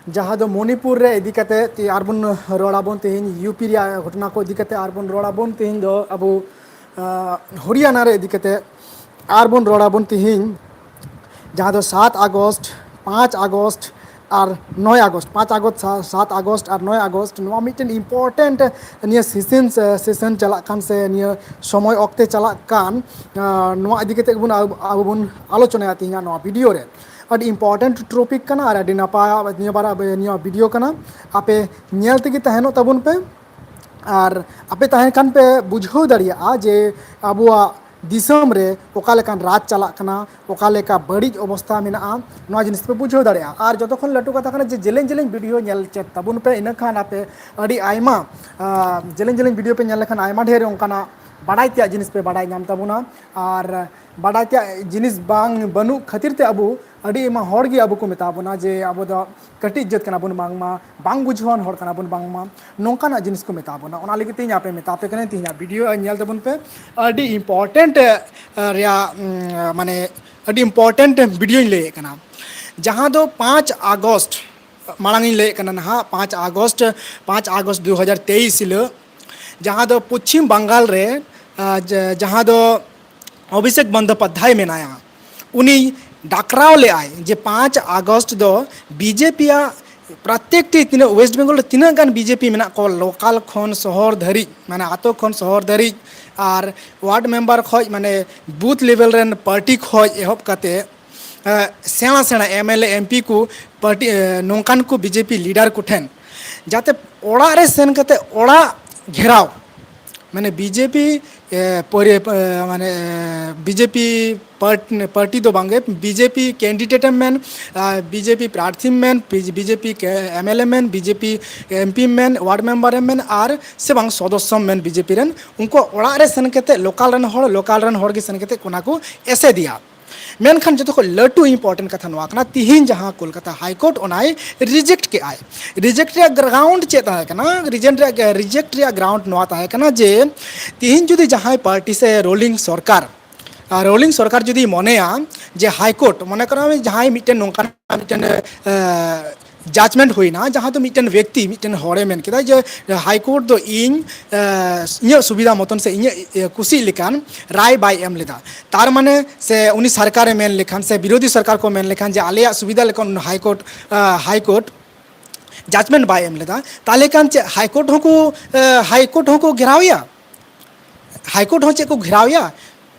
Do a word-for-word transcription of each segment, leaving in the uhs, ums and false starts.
ᱡᱟᱦᱟᱸ ᱫᱚ ᱢᱚᱱᱤᱯᱩᱨ ᱨᱮ ᱤᱫᱤ ᱠᱟᱛᱮ ᱛᱮ ᱟᱨᱵᱚᱱ ᱨᱚᱲᱟᱵᱚᱱ ᱛᱮᱦᱮᱧ, ᱭᱩ ᱯᱤ ᱨᱮᱭᱟᱜ ᱜᱷᱚᱴᱚᱱᱟ ᱠᱚ ᱤᱫᱤ ᱠᱟᱛᱮ ᱟᱨᱵᱚᱱ ᱨᱚᱲᱟᱵᱚᱱ ᱛᱮᱦᱮᱧ ᱫᱚ ᱟᱵᱚ, ᱟᱸ, ᱦᱚᱨᱤᱭᱟᱱᱟ ᱨᱮ ᱤᱫᱤ ᱠᱟᱛᱮ ᱟᱨᱵᱚᱱ ᱨᱚᱲᱟᱵᱚᱱ ᱛᱮᱦᱮᱧ, ᱡᱟᱦᱟᱸ ᱫᱚ ᱥᱟᱛ ᱟᱜᱚᱥᱴ, ᱯᱟᱸᱪ ᱟᱜᱚᱥᱴ ᱟᱨ ᱱᱚᱭ ᱟᱜᱚᱥᱴ, ᱯᱟᱸᱪ ᱟᱜᱚᱥᱴ, ᱥᱟ-, ᱥᱟᱛ ᱟᱜᱚᱥᱴ ᱟᱨ ᱱᱚᱭ ᱟᱜᱚᱥᱴ, ᱱᱚᱣᱟ ᱢᱤᱫᱴᱮᱱ important ᱱᱤᱭᱟᱹ ᱥᱮᱥᱚᱱ, ᱥᱮ ᱥᱮᱥᱚᱱ ᱪᱟᱞᱟᱜ ᱠᱟᱱ ᱥᱮ ᱱᱤᱭᱟᱹ ᱥᱚᱢᱚᱭ ᱚᱠᱛᱮ ᱪᱟᱞᱟᱜ ᱠᱟᱱ, ᱟᱸ, ᱱᱚᱣᱟ ᱤᱫᱤ ᱠᱟᱛᱮ ᱜᱮᱵᱚᱱ ᱟᱵᱚ, ᱟᱵᱚ ᱵᱚᱱ ᱟᱞᱳᱪᱚᱱᱟᱭᱟ ᱛᱮᱦᱮᱧᱟᱜ ᱱᱚᱣᱟ ᱵᱷᱤᱰᱤᱭᱳ ᱨᱮ᱾ ᱟᱹᱰᱤ important topic ᱠᱟᱱᱟ ᱟᱨ ᱟᱹᱰᱤ ᱱᱟᱯᱟᱭ, ᱱᱤᱭᱟᱹ ᱵᱟᱨ ᱱᱤᱭᱟᱹ ᱵᱷᱤᱰᱤᱭᱳ ᱠᱟᱱᱟ᱾ ᱟᱯᱮ ᱧᱮᱞ ᱛᱮᱜᱮ ᱛᱟᱦᱮᱱᱚᱜ ᱛᱟᱵᱚᱱ ᱯᱮ᱾ ᱟᱨ ᱟᱯᱮ ᱛᱟᱦᱮᱱ ᱠᱷᱟᱱ ᱯᱮ ᱵᱩᱡᱷᱟᱹᱣ ᱫᱟᱲᱮᱭᱟᱜᱼᱟ ᱡᱮ ᱟᱵᱚᱣᱟᱜ ᱫᱤᱥᱚᱢ ᱨᱮ ᱚᱠᱟ ᱞᱮᱠᱟᱱ ᱨᱟᱡᱽ ᱪᱟᱞᱟᱜ ᱠᱟᱱᱟ, ᱚᱠᱟ ᱞᱮᱠᱟ ᱵᱟᱹᱲᱤᱡ ᱚᱵᱚᱥᱛᱟ ᱢᱮᱱᱟᱜᱼᱟ, ᱱᱚᱣᱟ ᱡᱤᱱᱤᱥ ᱯᱮ ᱵᱩᱡᱷᱟᱹᱣ ᱫᱟᱲᱮᱭᱟᱜᱼᱟ᱾ ᱟᱨ ᱡᱚᱛᱚ ᱠᱷᱚᱱ ᱞᱟᱹᱴᱩ ᱠᱟᱛᱷᱟ ᱠᱟᱱᱟ ᱡᱮ ᱡᱮᱞᱮᱧ ᱡᱮᱞᱮᱧ ᱵᱷᱤᱰᱤᱭᱳ ᱧᱮᱞ ᱪᱮᱫ ᱛᱟᱵᱚᱱ ᱯᱮ, ᱤᱱᱟᱹ ᱠᱷᱟᱱ ᱟᱯᱮ ᱟᱹᱰᱤ ᱟᱭᱢᱟ, ᱟᱸ, ᱡᱮᱞᱮᱧ ᱡᱮᱞᱮᱧ ᱵᱷᱤᱰᱤᱭᱳ ᱯᱮ ᱧᱮᱞ ᱞᱮᱠᱷᱟᱱ ᱟᱭᱢᱟ ᱰᱷᱮᱨ ᱚᱱᱠᱟᱱᱟᱜ ᱵᱟᱰᱟᱭ ᱛᱮᱭᱟᱜ ᱡᱤᱱᱤᱥ ᱯᱮ ᱵᱟᱰᱟᱭ ᱧᱟᱢ ᱛᱟᱵᱚᱱᱟ᱾ ᱟᱨ ᱵᱟᱰᱟᱭ ᱛᱮᱭᱟᱜ ᱡᱤᱱᱤᱥ ᱵᱟᱝ, ᱵᱟᱹᱱᱩᱜ ᱠᱷᱟᱹᱛᱤᱨ ᱛᱮ ᱟᱵᱚ, ᱟᱹᱰᱤ ᱟᱭᱢᱟ ᱦᱚᱲ ᱜᱮ ᱟᱵᱚ ᱠᱚ ᱢᱮᱛᱟ ᱵᱚᱱᱟ ᱡᱮ ᱟᱵᱚ ᱫᱚ ᱠᱟᱹᱴᱤᱡ ᱡᱟᱹᱛ ᱠᱟᱱᱟ ᱵᱚᱱ ᱵᱟᱝᱢᱟ, ᱵᱟᱝ ᱵᱩᱡᱷᱟᱹᱣᱟᱱ ᱦᱚᱲ ᱠᱟᱱᱟ ᱵᱚᱱ ᱵᱟᱝᱢᱟ, ᱱᱚᱝᱠᱟᱱᱟᱜ ᱡᱤᱱᱤᱥ ᱠᱚ ᱢᱮᱛᱟ ᱵᱚᱱᱟ᱾ ᱚᱱᱟ ᱞᱟᱹᱜᱤᱫ ᱛᱮ ᱤᱧ ᱟᱯᱮ ᱢᱮᱛᱟ ᱯᱮ ᱠᱟᱹᱱᱟᱹᱧ, ᱛᱮᱦᱮᱧᱟᱜ ᱵᱷᱤᱰᱤᱭᱳ ᱧᱮᱞ ᱛᱟᱵᱚᱱ ᱯᱮ, ᱟᱹᱰᱤ important, ᱮ, ᱨᱮᱭᱟᱜ, ᱩᱢ, ᱢᱟᱱᱮ ᱟᱹᱰᱤ important ᱵᱷᱤᱰᱤᱭᱳᱧ ᱞᱟᱹᱭᱮᱫ ᱠᱟᱱᱟ, ᱡᱟᱦᱟᱸ ᱫᱚ ᱯᱟᱸᱪ ᱟᱜᱚᱥᱴ ᱢᱟᱲᱟᱝ ᱤᱧ ᱞᱟᱹᱭᱮᱫ ᱠᱟᱱᱟ ᱱᱟᱦᱟᱜ, ᱯᱟᱸᱪ ᱟᱜᱚᱥᱴ, ᱯᱟᱸᱪ ᱟᱜᱚᱥᱴ ᱫᱩ ᱦᱟᱡᱟᱨ ᱛᱮᱭᱤᱥ ᱦᱤᱞᱳᱜ, ᱡᱟᱦᱟᱸ ᱫᱚ ᱯᱚᱪᱷᱤᱢ ᱵᱟᱝᱜᱟᱞ ᱨᱮ, ᱟ, ᱡᱟ-, ᱡᱟᱦᱟᱸ ᱫᱚ ᱚᱵᱷᱤᱥᱮᱠ ᱵᱚᱱᱫᱳᱯᱟᱫᱽᱫᱷᱟᱭ ᱢᱮᱱᱟᱭᱟ, ᱩᱱᱤ ᱰᱟᱠᱨᱟᱣ ᱞᱮᱫᱟᱭ ᱡᱮ ᱯᱟᱸᱪ ᱟᱜᱚᱥᱴ ᱫᱚ ᱵᱤᱡᱮᱯᱤ ᱟᱜ ᱯᱨᱚᱛᱮᱠᱴᱤ ᱛᱤᱱᱟᱹᱜ ᱳᱭᱮᱥᱴ ᱵᱮᱝᱜᱚᱞ ᱨᱮ ᱛᱤᱱᱟᱹᱜ ᱜᱟᱱ ᱵᱤᱡᱮᱯᱤ ᱢᱮᱱᱟᱜ ᱠᱚᱣᱟ, ᱞᱳᱠᱟᱞ ᱠᱷᱚᱱ ᱥᱚᱦᱚᱨ ᱫᱷᱟᱹᱨᱤᱡ, ᱢᱟᱱᱮ ᱟᱛᱳ ᱠᱷᱚᱱ ᱥᱚᱦᱚᱨ ᱫᱷᱟᱹᱨᱤᱡ, ᱟᱨ ᱣᱟᱨᱰ ᱢᱮᱢᱵᱟᱨ ᱠᱷᱚᱡ, ᱢᱟᱱᱮ ᱵᱩᱛᱷ ᱞᱮᱵᱮᱞ ᱨᱮᱱ ᱯᱟᱨᱴᱤ ᱠᱷᱚᱡ ᱮᱦᱚᱵ ᱠᱟᱛᱮ, ᱮ, ᱥᱮᱬᱟ ᱥᱮᱬᱟ ᱮᱢ ᱮᱞ ᱮ, ᱮᱢ ᱯᱤ ᱠᱚ, ᱯᱟᱨᱴᱤ, ᱮ, ᱱᱚᱝᱠᱟᱱ ᱠᱚ ᱵᱤᱡᱮᱯᱤ ᱞᱤᱰᱟᱨ ᱠᱚ ᱴᱷᱮᱱ, ᱡᱟᱛᱮ ᱚᱲᱟᱜ ᱨᱮ ᱥᱮᱱ ᱠᱟᱛᱮ ᱚᱲᱟᱜ ᱜᱷᱮᱨᱟᱣ, ᱢᱟᱱᱮ ᱵᱤᱡᱮᱯᱤ, ᱮ, ᱯᱚᱨᱤ-, ᱮ, ᱢᱟᱱᱮ, ᱮ, ᱵᱤᱡᱮᱯᱤ ᱯᱟᱨᱴ-, ᱯᱟᱨᱴᱤ ᱫᱚ ᱵᱟᱝᱜᱮ, ᱵᱤᱡᱮᱯᱤ ᱠᱮᱱᱰᱤᱰᱮᱴ ᱮᱢ ᱢᱮᱱ, ᱟᱨ ᱵᱤᱡᱮᱯᱤ ᱯᱨᱟᱨᱛᱷᱤᱢ ᱢᱮᱱ, ᱵᱤ-, ᱵᱤᱡᱮᱯᱤ ᱠᱮ-, ᱮᱢ ᱮᱞ ᱮ ᱢᱮᱱ, ᱵᱤᱡᱮᱯᱤ ᱮᱢ ᱯᱤ ᱢᱮᱱ, ᱣᱟᱨᱰ ᱢᱮᱢᱵᱟᱨ ᱮᱢ ᱢᱮᱱ, ᱟᱨ ᱥᱮ ᱵᱟᱝ ᱥᱚᱫᱚᱥᱥᱚᱢ ᱢᱮᱱ ᱵᱤᱡᱮᱯᱤ ᱨᱮᱱ, ᱩᱱᱠᱩ ᱚᱲᱟᱜ ᱨᱮ ᱥᱮᱱ ᱠᱟᱛᱮ ᱞᱳᱠᱟᱞ ᱨᱮᱱ ᱦᱚᱲ, ᱞᱳᱠᱟᱞ ᱨᱮᱱ ᱦᱚᱲ ᱜᱮ ᱥᱮᱱ ᱠᱟᱛᱮ ᱚᱱᱟ ᱠᱚ ᱮᱥᱮᱫᱮᱭᱟ᱾ ᱢᱮᱱᱠᱷᱟᱱ ᱡᱚᱛᱚ ᱠᱷᱚᱱ ᱞᱟᱹᱴᱩ important ᱠᱟᱛᱷᱟ ᱱᱚᱣᱟ ᱠᱟᱱᱟ, ᱛᱤᱦᱤᱧ ᱡᱟᱦᱟᱸ ᱠᱳᱞᱠᱟᱛᱟ ᱦᱟᱭ ᱠᱳᱨᱴ ᱚᱱᱟᱭ ᱨᱤᱡᱮᱠᱴ ᱠᱮᱜᱼᱟᱭ᱾ ᱨᱤᱡᱮᱠᱴ ᱨᱮᱭᱟᱜ ᱜᱨᱟᱣᱩᱱᱰ ᱪᱮᱫ ᱛᱟᱦᱮᱸ ᱠᱟᱱᱟ? ᱨᱤᱡᱮᱠᱴ ᱨᱮᱭᱟᱜ, ᱨᱤᱡᱮᱠᱴ ᱨᱮᱭᱟᱜ ᱜᱨᱟᱣᱩᱱᱰ ᱱᱚᱣᱟ ᱛᱟᱦᱮᱸ ᱠᱟᱱᱟ ᱡᱮ ᱛᱤᱦᱤᱧ ᱡᱩᱫᱤ ᱡᱟᱦᱟᱸᱭ ᱯᱟᱨᱴᱤ ᱥᱮ ᱨᱳᱞᱤᱝ ᱥᱚᱨᱠᱟᱨ, ᱟᱨ ᱨᱳᱞᱤᱝ ᱥᱚᱨᱠᱟᱨ ᱡᱩᱫᱤ ᱢᱚᱱᱮᱭᱟ ᱡᱮ ᱦᱟᱭ ᱠᱳᱨᱴ, ᱢᱚᱱᱮ ᱠᱚᱨᱚ ᱡᱟᱦᱟᱸᱭ ᱢᱤᱫᱴᱮᱱ ᱱᱚᱝᱠᱟᱱ ᱢᱤᱫᱴᱮᱱ, ᱮ, ᱡᱟᱡᱽᱢᱮᱱᱴ ᱦᱩᱭᱱᱟ, ᱡᱟᱦᱟᱸ ᱫᱚ ᱢᱤᱫᱴᱮᱱ ᱵᱮᱠᱛᱤ, ᱢᱤᱫᱴᱮᱱ ᱦᱚᱲᱮ ᱢᱮᱱ ᱠᱮᱫᱟ ᱡᱮ ᱦᱟᱭ ᱠᱳᱨᱴ ᱫᱚ ᱤᱧ, ᱮ, ᱤᱧᱟᱹᱜ ᱥᱩᱵᱤᱫᱷᱟ ᱢᱚᱛᱚᱱ ᱥᱮ ᱤᱧᱟᱹᱜ, ᱮ, ᱠᱩᱥᱤ ᱞᱮᱠᱟᱱ ᱨᱟᱭ ᱵᱟᱭ ᱮᱢ ᱞᱮᱫᱟ᱾ ᱛᱟᱨ ᱢᱟᱱᱮ ᱥᱮ ᱩᱱᱤ ᱥᱚᱨᱠᱟᱨᱮ ᱢᱮᱱ ᱞᱮᱠᱷᱟᱱ ᱥᱮ ᱵᱤᱨᱳᱫᱷᱤ ᱥᱚᱨᱠᱟᱨ ᱠᱚ ᱢᱮᱱ ᱞᱮᱠᱷᱟᱱ ᱡᱮ ᱟᱞᱮᱭᱟᱜ ᱥᱩᱵᱤᱫᱷᱟ ᱞᱮᱠᱟᱱ ᱦᱟᱭ ᱠᱳᱨᱴ, ᱮ, ᱦᱟᱭ ᱠᱳᱨᱴ ᱡᱟᱡᱽᱢᱮᱱᱴ ᱵᱟᱭ ᱮᱢ ᱞᱮᱫᱟ, ᱛᱟᱦᱚᱞᱮ ᱠᱷᱟᱱ ᱪᱮᱫ ᱦᱟᱭ ᱠᱳᱨᱴ ᱦᱚᱸᱠᱚ, ᱮ, ᱦᱟᱭ ᱠᱳᱨᱴ ᱦᱚᱸᱠᱚ ᱜᱷᱮᱨᱟᱣᱮᱭᱟ? ᱦᱟᱭ ᱠᱳᱨᱴ ᱦᱚᱸ ᱪᱮᱫ ᱠᱚ ᱜᱷᱮᱨᱟᱣᱮᱭᱟ?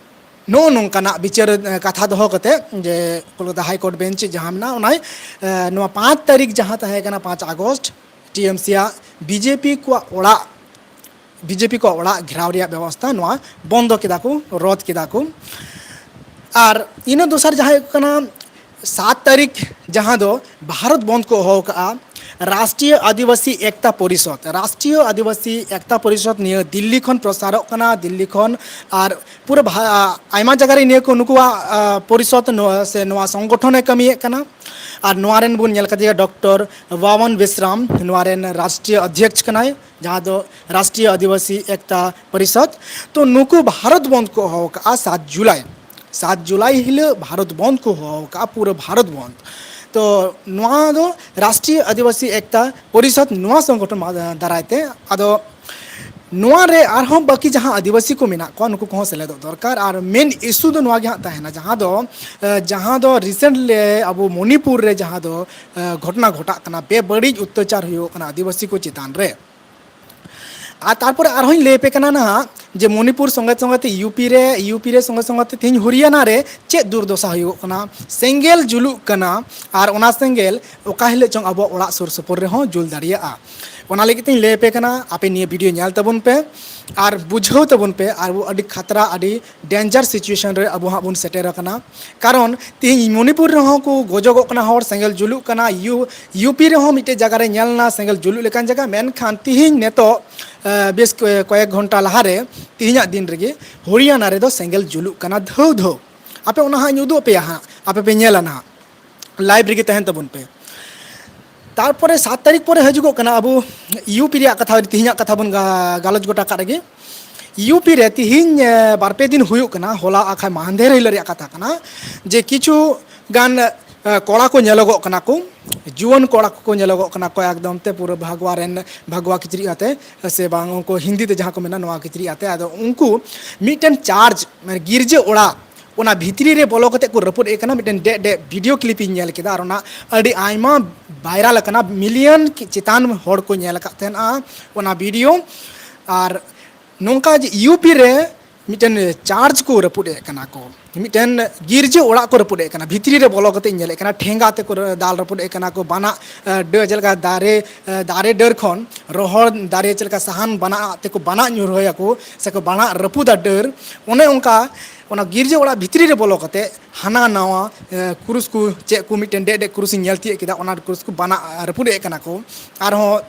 ᱱᱚᱜᱼᱚ ᱱᱚᱝᱠᱟᱱᱟᱜ ᱵᱤᱪᱟᱹᱨ, ᱮ, ᱠᱟᱛᱷᱟ ᱫᱚᱦᱚ ᱠᱟᱛᱮ ᱡᱮ ᱠᱳᱞᱠᱟᱛᱟ ᱦᱟᱭ ᱠᱳᱨᱴ ᱵᱮᱧᱪ ᱡᱟᱦᱟᱸ ᱢᱮᱱᱟᱜᱼᱟ, ᱚᱱᱟᱭ, ᱮ, ᱱᱚᱣᱟ ᱯᱟᱸᱪ ᱛᱟᱹᱨᱤᱠᱷ ᱡᱟᱦᱟᱸ ᱛᱟᱦᱮᱸ ᱠᱟᱱᱟ, ᱯᱟᱸᱪ ᱟᱜᱚᱥᱴ, ᱴᱤ ᱮᱢ ᱥᱤ ᱟᱜ ᱵᱤ ᱡᱮ ᱯᱤ ᱠᱚᱣᱟᱜ ᱚᱲᱟᱜ, ᱵᱤ ᱡᱮ ᱯᱤ ᱠᱚᱣᱟᱜ ᱚᱲᱟᱜ ᱜᱷᱮᱨᱟᱣ ᱨᱮᱭᱟᱜ ᱵᱮᱵᱚᱥᱛᱷᱟ, ᱱᱚᱣᱟ ᱵᱚᱱᱫᱚ ᱠᱮᱫᱟ ᱠᱚ, ᱨᱚᱫ ᱠᱮᱫᱟ ᱠᱚ᱾ ᱟᱨ ᱤᱱᱟᱹ ᱫᱚᱥᱟᱨ ᱡᱟᱦᱟᱸ ᱦᱩᱭᱩᱜ ᱠᱟᱱᱟ, ᱥᱟᱛ ᱛᱟᱹᱨᱤᱠᱷ ᱡᱟᱦᱟᱸ ᱫᱚ ᱵᱷᱟᱨᱚᱛ ᱵᱚᱱᱫᱷ ᱠᱚ ᱦᱚᱦᱚ ᱠᱟᱜᱼᱟ, ᱨᱟᱥᱴᱨᱤᱭᱚ ᱟᱹᱫᱤᱵᱟᱹᱥᱤ ᱮᱠᱛᱟ ᱯᱚᱨᱤᱥᱚᱫᱽ, ᱨᱟᱥᱴᱨᱤᱭᱚ ᱟᱹᱫᱤᱵᱟᱹᱥᱤ ᱮᱠᱛᱟ ᱯᱚᱨᱤᱥᱚᱫᱽ ᱱᱤᱭᱟᱹ ᱫᱤᱞᱞᱤ ᱠᱷᱚᱱ ᱯᱨᱚᱥᱟᱨᱚᱜ ᱠᱟᱱᱟ, ᱫᱤᱞᱞᱤ ᱠᱷᱚᱱ ᱟᱨ ᱯᱩᱨᱟᱹ ᱵᱷᱟ-, ᱟᱭᱢᱟ ᱡᱟᱭᱜᱟ ᱨᱮ ᱱᱤᱭᱟᱹ ᱠᱚ ᱱᱩᱠᱩᱣᱟᱜ, ᱟ, ᱯᱚᱨᱤᱥᱚᱫᱽ ᱱᱚᱣᱟ, ᱥᱮ ᱱᱚᱣᱟ ᱥᱚᱝᱜᱚᱴᱷᱚᱱᱮ ᱠᱟᱹᱢᱤᱭᱮᱫ ᱠᱟᱱᱟ᱾ ᱟᱨ ᱱᱚᱣᱟ ᱨᱮᱱ ᱵᱚᱱ ᱧᱮᱞ ᱠᱟᱫᱮᱭᱟ ᱰᱚᱠᱴᱚᱨ ᱵᱟᱢᱚᱱ ᱵᱤᱥᱨᱟᱢ, ᱱᱚᱣᱟ ᱨᱮᱱ ᱨᱟᱥᱴᱨᱤᱭᱚ ᱚᱫᱷᱭᱚᱠᱥ ᱠᱟᱱᱟᱭ, ᱡᱟᱦᱟᱸ ᱫᱚ ᱨᱟᱥᱴᱨᱤᱭᱚ ᱟᱹᱫᱤᱵᱟᱹᱥᱤ ᱮᱠᱛᱟ ᱯᱚᱨᱤᱥᱚᱫᱽ᱾ ᱛᱚ ᱱᱩᱠᱩ ᱵᱷᱟᱨᱚᱛ ᱵᱚᱱᱫᱷ ᱠᱚ ᱦᱚᱦᱚ ᱠᱟᱜᱼᱟ ᱥᱟᱛ ᱡᱩᱞᱟᱭ, ᱥᱟᱛ ᱡᱩᱞᱟᱭ ᱦᱤᱞᱳᱜ ᱵᱷᱟᱨᱚᱛ ᱵᱚᱱᱫᱷ ᱠᱚ ᱦᱚᱦᱚ ᱠᱟᱜᱼᱟ, ᱯᱩᱨᱟᱹ ᱵᱷᱟᱨᱚᱛ ᱵᱚᱱᱫᱷ᱾ ᱛᱚ ᱱᱚᱣᱟ ᱫᱚ ᱨᱟᱥᱴᱨᱤᱭᱚ ᱟᱹᱫᱤᱵᱟᱹᱥᱤ ᱮᱠᱛᱟ ᱯᱚᱨᱤᱥᱚᱫᱽ ᱱᱚᱣᱟ ᱥᱚᱝᱜᱚᱴᱷᱚᱱ ᱢᱟ-, ᱫᱟᱨᱟᱭ ᱛᱮ᱾ ᱟᱫᱚ ᱱᱚᱣᱟ ᱨᱮ ᱟᱨᱦᱚᱸ ᱵᱟᱹᱠᱤ ᱡᱟᱦᱟᱸ ᱟᱹᱫᱤᱵᱟᱹᱥᱤ ᱠᱚ ᱢᱮᱱᱟᱜ ᱠᱚᱣᱟ, ᱱᱩᱠᱩ ᱠᱚᱦᱚᱸ ᱥᱮᱞᱮᱫᱚᱜ ᱫᱚᱨᱠᱟᱨ᱾ ᱟᱨ ᱢᱮᱱ ᱤᱥᱩ ᱫᱚ ᱱᱚᱣᱟ ᱜᱮ ᱦᱟᱸᱜ ᱛᱟᱦᱮᱱᱟ, ᱡᱟᱦᱟᱸ ᱫᱚ, ᱮ, ᱡᱟᱦᱟᱸ ᱫᱚ ᱨᱤᱥᱮᱱᱴᱞᱤ ᱟᱵᱚ ᱢᱚᱱᱤᱯᱩᱨ ᱨᱮ ᱡᱟᱦᱟᱸ ᱫᱚ, ᱮ, ᱜᱷᱚᱴᱚᱱᱟ ᱜᱷᱚᱴᱟᱜ ᱠᱟᱱᱟ, ᱵᱮᱵᱟᱹᱲᱤᱡ ᱚᱛᱛᱟᱪᱟᱨ ᱦᱩᱭᱩᱜ ᱠᱟᱱᱟ ᱟᱹᱫᱤᱵᱟᱹᱥᱤ ᱠᱚ ᱪᱮᱛᱟᱱ ᱨᱮ᱾ ᱟᱨ ᱛᱟᱨᱯᱚᱨᱮ ᱟᱨᱦᱚᱸᱧ ᱞᱟᱹᱭ ᱟᱯᱮ ᱠᱟᱱᱟ ᱱᱟᱦᱟᱜ ᱡᱮ ᱢᱚᱱᱤᱯᱩᱨ ᱥᱚᱸᱜᱮ ᱥᱚᱸᱜᱮ ᱛᱮ ᱤᱭᱩ ᱯᱤ ᱨᱮ, ᱤᱭᱩ ᱯᱤ ᱨᱮ ᱥᱚᱸᱜᱮ ᱥᱚᱸᱜᱮ ᱛᱮ ᱛᱮᱦᱮᱧ ᱦᱚᱨᱤᱭᱟᱱᱟ ᱨᱮ ᱪᱮᱫ ᱫᱩᱨᱫᱚᱥᱟ ᱦᱩᱭᱩᱜᱚᱜ ᱠᱟᱱᱟ, ᱥᱮᱸᱜᱮᱞ ᱡᱩᱞᱩᱜ ᱠᱟᱱᱟ, ᱟᱨ ᱚᱱᱟ ᱥᱮᱸᱜᱮᱞ ᱚᱠᱟ ᱦᱤᱞᱳᱜ ᱪᱚᱝ ᱟᱵᱚᱣᱟᱜ ᱚᱲᱟᱜ ᱥᱩᱨ ᱥᱩᱯᱩᱨ ᱨᱮᱦᱚᱸ ᱡᱩᱞ ᱫᱟᱲᱮᱭᱟᱜᱼᱟ᱾ ᱚᱱᱟ ᱞᱟᱹᱜᱤᱫ ᱛᱤᱧ ᱞᱟᱹᱭ ᱟᱯᱮ ᱠᱟᱱᱟ, ᱟᱯᱮ ᱱᱤᱭᱟᱹ ᱵᱷᱤᱰᱤᱭᱳ ᱧᱮᱞ ᱛᱟᱵᱚᱱ ᱯᱮ ᱟᱨ ᱵᱩᱡᱷᱟᱹᱣ ᱛᱟᱵᱚᱱ ᱯᱮ, ᱟᱨ ᱟᱹᱰᱤ ᱠᱷᱟᱛᱨᱟ, ᱟᱹᱰᱤ ᱰᱮᱧᱡᱟᱨ ᱥᱤᱪᱩᱭᱮᱥᱚᱱ ᱨᱮ ᱟᱵᱚ ᱦᱟᱸᱜ ᱵᱚᱱ ᱥᱮᱴᱮᱨ ᱟᱠᱟᱱᱟ᱾ ᱠᱟᱨᱚᱱ ᱛᱮᱦᱮᱧ ᱢᱚᱱᱤᱯᱩᱨ ᱨᱮᱦᱚᱸ ᱠᱚ ᱜᱚᱡᱚᱜᱚᱜ ᱠᱟᱱᱟ ᱦᱚᱲ, ᱥᱮᱸᱜᱮᱞ ᱡᱩᱞᱩᱜ ᱠᱟᱱᱟ, ᱤᱭᱩ-, ᱤᱭᱩ ᱯᱤ ᱨᱮᱦᱚᱸ ᱢᱤᱫᱴᱮᱡ ᱡᱟᱭᱜᱟ ᱨᱮ ᱧᱮᱞ ᱮᱱᱟ ᱥᱮᱸᱜᱮᱞ ᱡᱩᱞᱩᱜ ᱞᱮᱠᱟᱱ ᱡᱟᱭᱜᱟ, ᱢᱮᱱᱠᱷᱟᱱ ᱛᱮᱦᱮᱧ ᱱᱤᱛᱚᱜ, ᱮ, ᱵᱮᱥ ᱠᱚ-, ᱠᱚᱭᱮᱠ ᱜᱷᱚᱱᱴᱟ ᱞᱟᱦᱟᱨᱮ, ᱛᱮᱦᱮᱧᱟᱜ ᱫᱤᱱ ᱨᱮᱜᱮ ᱦᱚᱨᱤᱭᱟᱱᱟ ᱨᱮᱫᱚ ᱥᱮᱸᱜᱮᱞ ᱡᱩᱞᱩᱜ ᱠᱟᱱᱟ ᱫᱷᱟᱹᱣ ᱫᱷᱟᱹᱣ᱾ ᱟᱯᱮ ᱚᱱᱟ ᱦᱟᱸᱜ ᱤᱧ ᱩᱫᱩᱜ ᱟᱯᱮᱭᱟ ᱦᱟᱸᱜ, ᱟᱯᱮ ᱯᱮ ᱧᱮᱞᱟ ᱱᱟᱦᱟᱜ, ᱞᱟᱭᱤᱵᱷ ᱨᱮᱜᱮ ᱛᱟᱦᱮᱱ ᱛᱟᱵᱚᱱ ᱯᱮ᱾ ᱛᱟᱨᱯᱚᱨᱮ ᱥᱟᱛ ᱛᱟᱹᱨᱤᱠᱷ ᱯᱚᱨᱮ ᱦᱤᱡᱩᱜᱚᱜ ᱠᱟᱱᱟ ᱟᱵᱚ ᱤᱭᱩ ᱯᱤ ᱨᱮᱭᱟᱜ ᱠᱟᱛᱷᱟ, ᱛᱮᱦᱮᱧᱟᱜ ᱠᱟᱛᱷᱟ ᱵᱚᱱ ᱜᱟ-, ᱜᱟᱞᱚᱪ ᱜᱚᱴᱟ ᱠᱟᱜ ᱨᱮᱜᱮ᱾ ᱤᱭᱩ ᱯᱤ ᱨᱮ ᱛᱮᱦᱮᱧ, ᱮ, ᱵᱟᱨ ᱯᱮ ᱫᱤᱱ ᱦᱩᱭᱩᱜ ᱠᱟᱱᱟ, ᱦᱚᱞᱟ ᱟᱠᱷᱟᱡ ᱢᱟᱦᱫᱮᱨ ᱦᱤᱞᱳᱜ ᱨᱮᱭᱟᱜ ᱠᱟᱛᱷᱟ ᱠᱟᱱᱟ, ᱡᱮ ᱠᱤᱪᱷᱩ ᱜᱟᱱ ᱠᱚᱲᱟ ᱠᱚ ᱧᱮᱞᱚᱜᱚᱜ ᱠᱟᱱᱟ ᱠᱚ, ᱡᱩᱣᱟᱹᱱ ᱠᱚᱲᱟ ᱠᱚᱠᱚ ᱧᱮᱞᱚᱜᱚᱜ ᱠᱟᱱᱟ ᱠᱚ ᱮᱠᱫᱚᱢ ᱛᱮ ᱯᱩᱨᱟᱹ ᱵᱷᱟᱜᱽᱣᱟ ᱨᱮᱱ, ᱵᱷᱟᱜᱽᱣᱟ ᱠᱤᱪᱨᱤᱡ ᱟᱛᱮ, ᱥᱮ ᱵᱟᱝ ᱩᱱᱠᱩ ᱦᱤᱱᱫᱤ ᱛᱮ ᱡᱟᱦᱟᱸ ᱠᱚ ᱢᱮᱱᱟ ᱱᱚᱣᱟ ᱠᱤᱪᱨᱤᱡ ᱟᱛᱮ᱾ ᱟᱫᱚ ᱩᱱᱠᱩ ᱢᱤᱫᱴᱮᱱ ᱪᱟᱨᱪ, ᱢᱟᱱᱮ ᱜᱤᱨᱡᱟᱹ ᱚᱲᱟᱜ, ᱚᱱᱟ ᱵᱷᱤᱛᱨᱤ ᱨᱮ ᱵᱚᱞᱚ ᱠᱟᱛᱮ ᱠᱚ ᱨᱟᱹᱯᱩᱫ ᱮᱫ ᱠᱟᱱᱟ᱾ ᱢᱤᱫᱴᱮᱱ ᱰᱮ ᱰᱮ ᱵᱷᱤᱰᱤᱭᱳ ᱠᱞᱤᱯ ᱤᱧ ᱧᱮᱞ ᱠᱮᱫᱟ, ᱟᱨ ᱚᱱᱟ ᱟᱹᱰᱤ ᱟᱭᱢᱟ ᱵᱷᱟᱭᱨᱟᱞ ᱟᱠᱟᱱᱟ, ᱢᱤᱞᱤᱭᱚᱱ ᱪᱮᱛᱟᱱ ᱦᱚᱲ ᱠᱚ ᱧᱮᱞ ᱟᱠᱟᱫ ᱛᱟᱦᱮᱱᱟ ᱚᱱᱟ ᱵᱷᱤᱰᱤᱭᱳ᱾ ᱟᱨ ᱱᱚᱝᱠᱟ ᱡᱮ ᱤᱭᱩ ᱯᱤ ᱨᱮ ᱢᱤᱫᱴᱮᱱ ᱪᱟᱨᱪ ᱠᱚ ᱨᱟᱹᱯᱩᱫ ᱮᱫ ᱠᱟᱱᱟ ᱠᱚ, ᱢᱤᱫᱴᱮᱱ ᱜᱤᱨᱡᱟᱹ ᱚᱲᱟᱜ ᱠᱚ ᱨᱟᱹᱯᱩᱫ ᱮᱫ ᱠᱟᱱᱟ᱾ ᱵᱷᱤᱛᱨᱤ ᱨᱮ ᱵᱚᱞᱚ ᱠᱟᱛᱮ ᱤᱧ ᱧᱮᱞᱮᱫ ᱠᱟᱱᱟ, ᱴᱷᱮᱸᱜᱟ ᱛᱮᱠᱚ ᱨᱟᱹ-, ᱫᱟᱞ ᱨᱟᱹᱯᱩᱫ ᱮᱫ ᱠᱟᱱᱟ ᱠᱚ, ᱵᱟᱱᱟᱜ, ᱮ, ᱰᱟᱹ-, ᱪᱮᱫ ᱞᱮᱠᱟ ᱫᱟᱨᱮ, ᱮ, ᱫᱟᱨᱮ ᱰᱟᱹᱨ ᱠᱷᱚᱱ ᱨᱚᱦᱚᱲ ᱫᱟᱨᱮ ᱪᱮᱫ ᱞᱮᱠᱟ ᱥᱟᱦᱟᱱ ᱵᱟᱱᱟᱜ ᱛᱮᱠᱚ ᱵᱟᱱᱟᱜ ᱧᱩᱨᱦᱟᱹᱭᱟᱠᱚ ᱥᱮᱠᱚ ᱵᱟᱱᱟᱜ ᱨᱟᱹᱯᱩᱫᱟ ᱰᱟᱹᱨ, ᱚᱱᱮ ᱚᱱᱠᱟ ᱚᱱᱟ ᱜᱤᱨᱡᱟᱹ ᱚᱲᱟᱜ ᱵᱷᱤᱛᱨᱤ ᱨᱮ ᱵᱚᱞᱚ ᱠᱟᱛᱮ ᱦᱟᱱᱟ ᱱᱟᱣᱟ, ᱮ, ᱠᱨᱩᱥ ᱠᱚ, ᱪᱮᱫ ᱠᱚ ᱢᱤᱫᱴᱮᱱ ᱰᱮ ᱰᱮ ᱠᱨᱩᱥ ᱤᱧ ᱧᱮᱞ ᱛᱤᱭᱳᱜ ᱠᱮᱫᱟ, ᱚᱱᱟ ᱠᱨᱩᱥ ᱠᱚ ᱵᱟᱱᱟᱜ ᱨᱟᱹᱯᱩᱫ ᱮᱫ ᱠᱟᱱᱟ ᱠᱚ᱾ ᱟᱨᱦᱚᱸ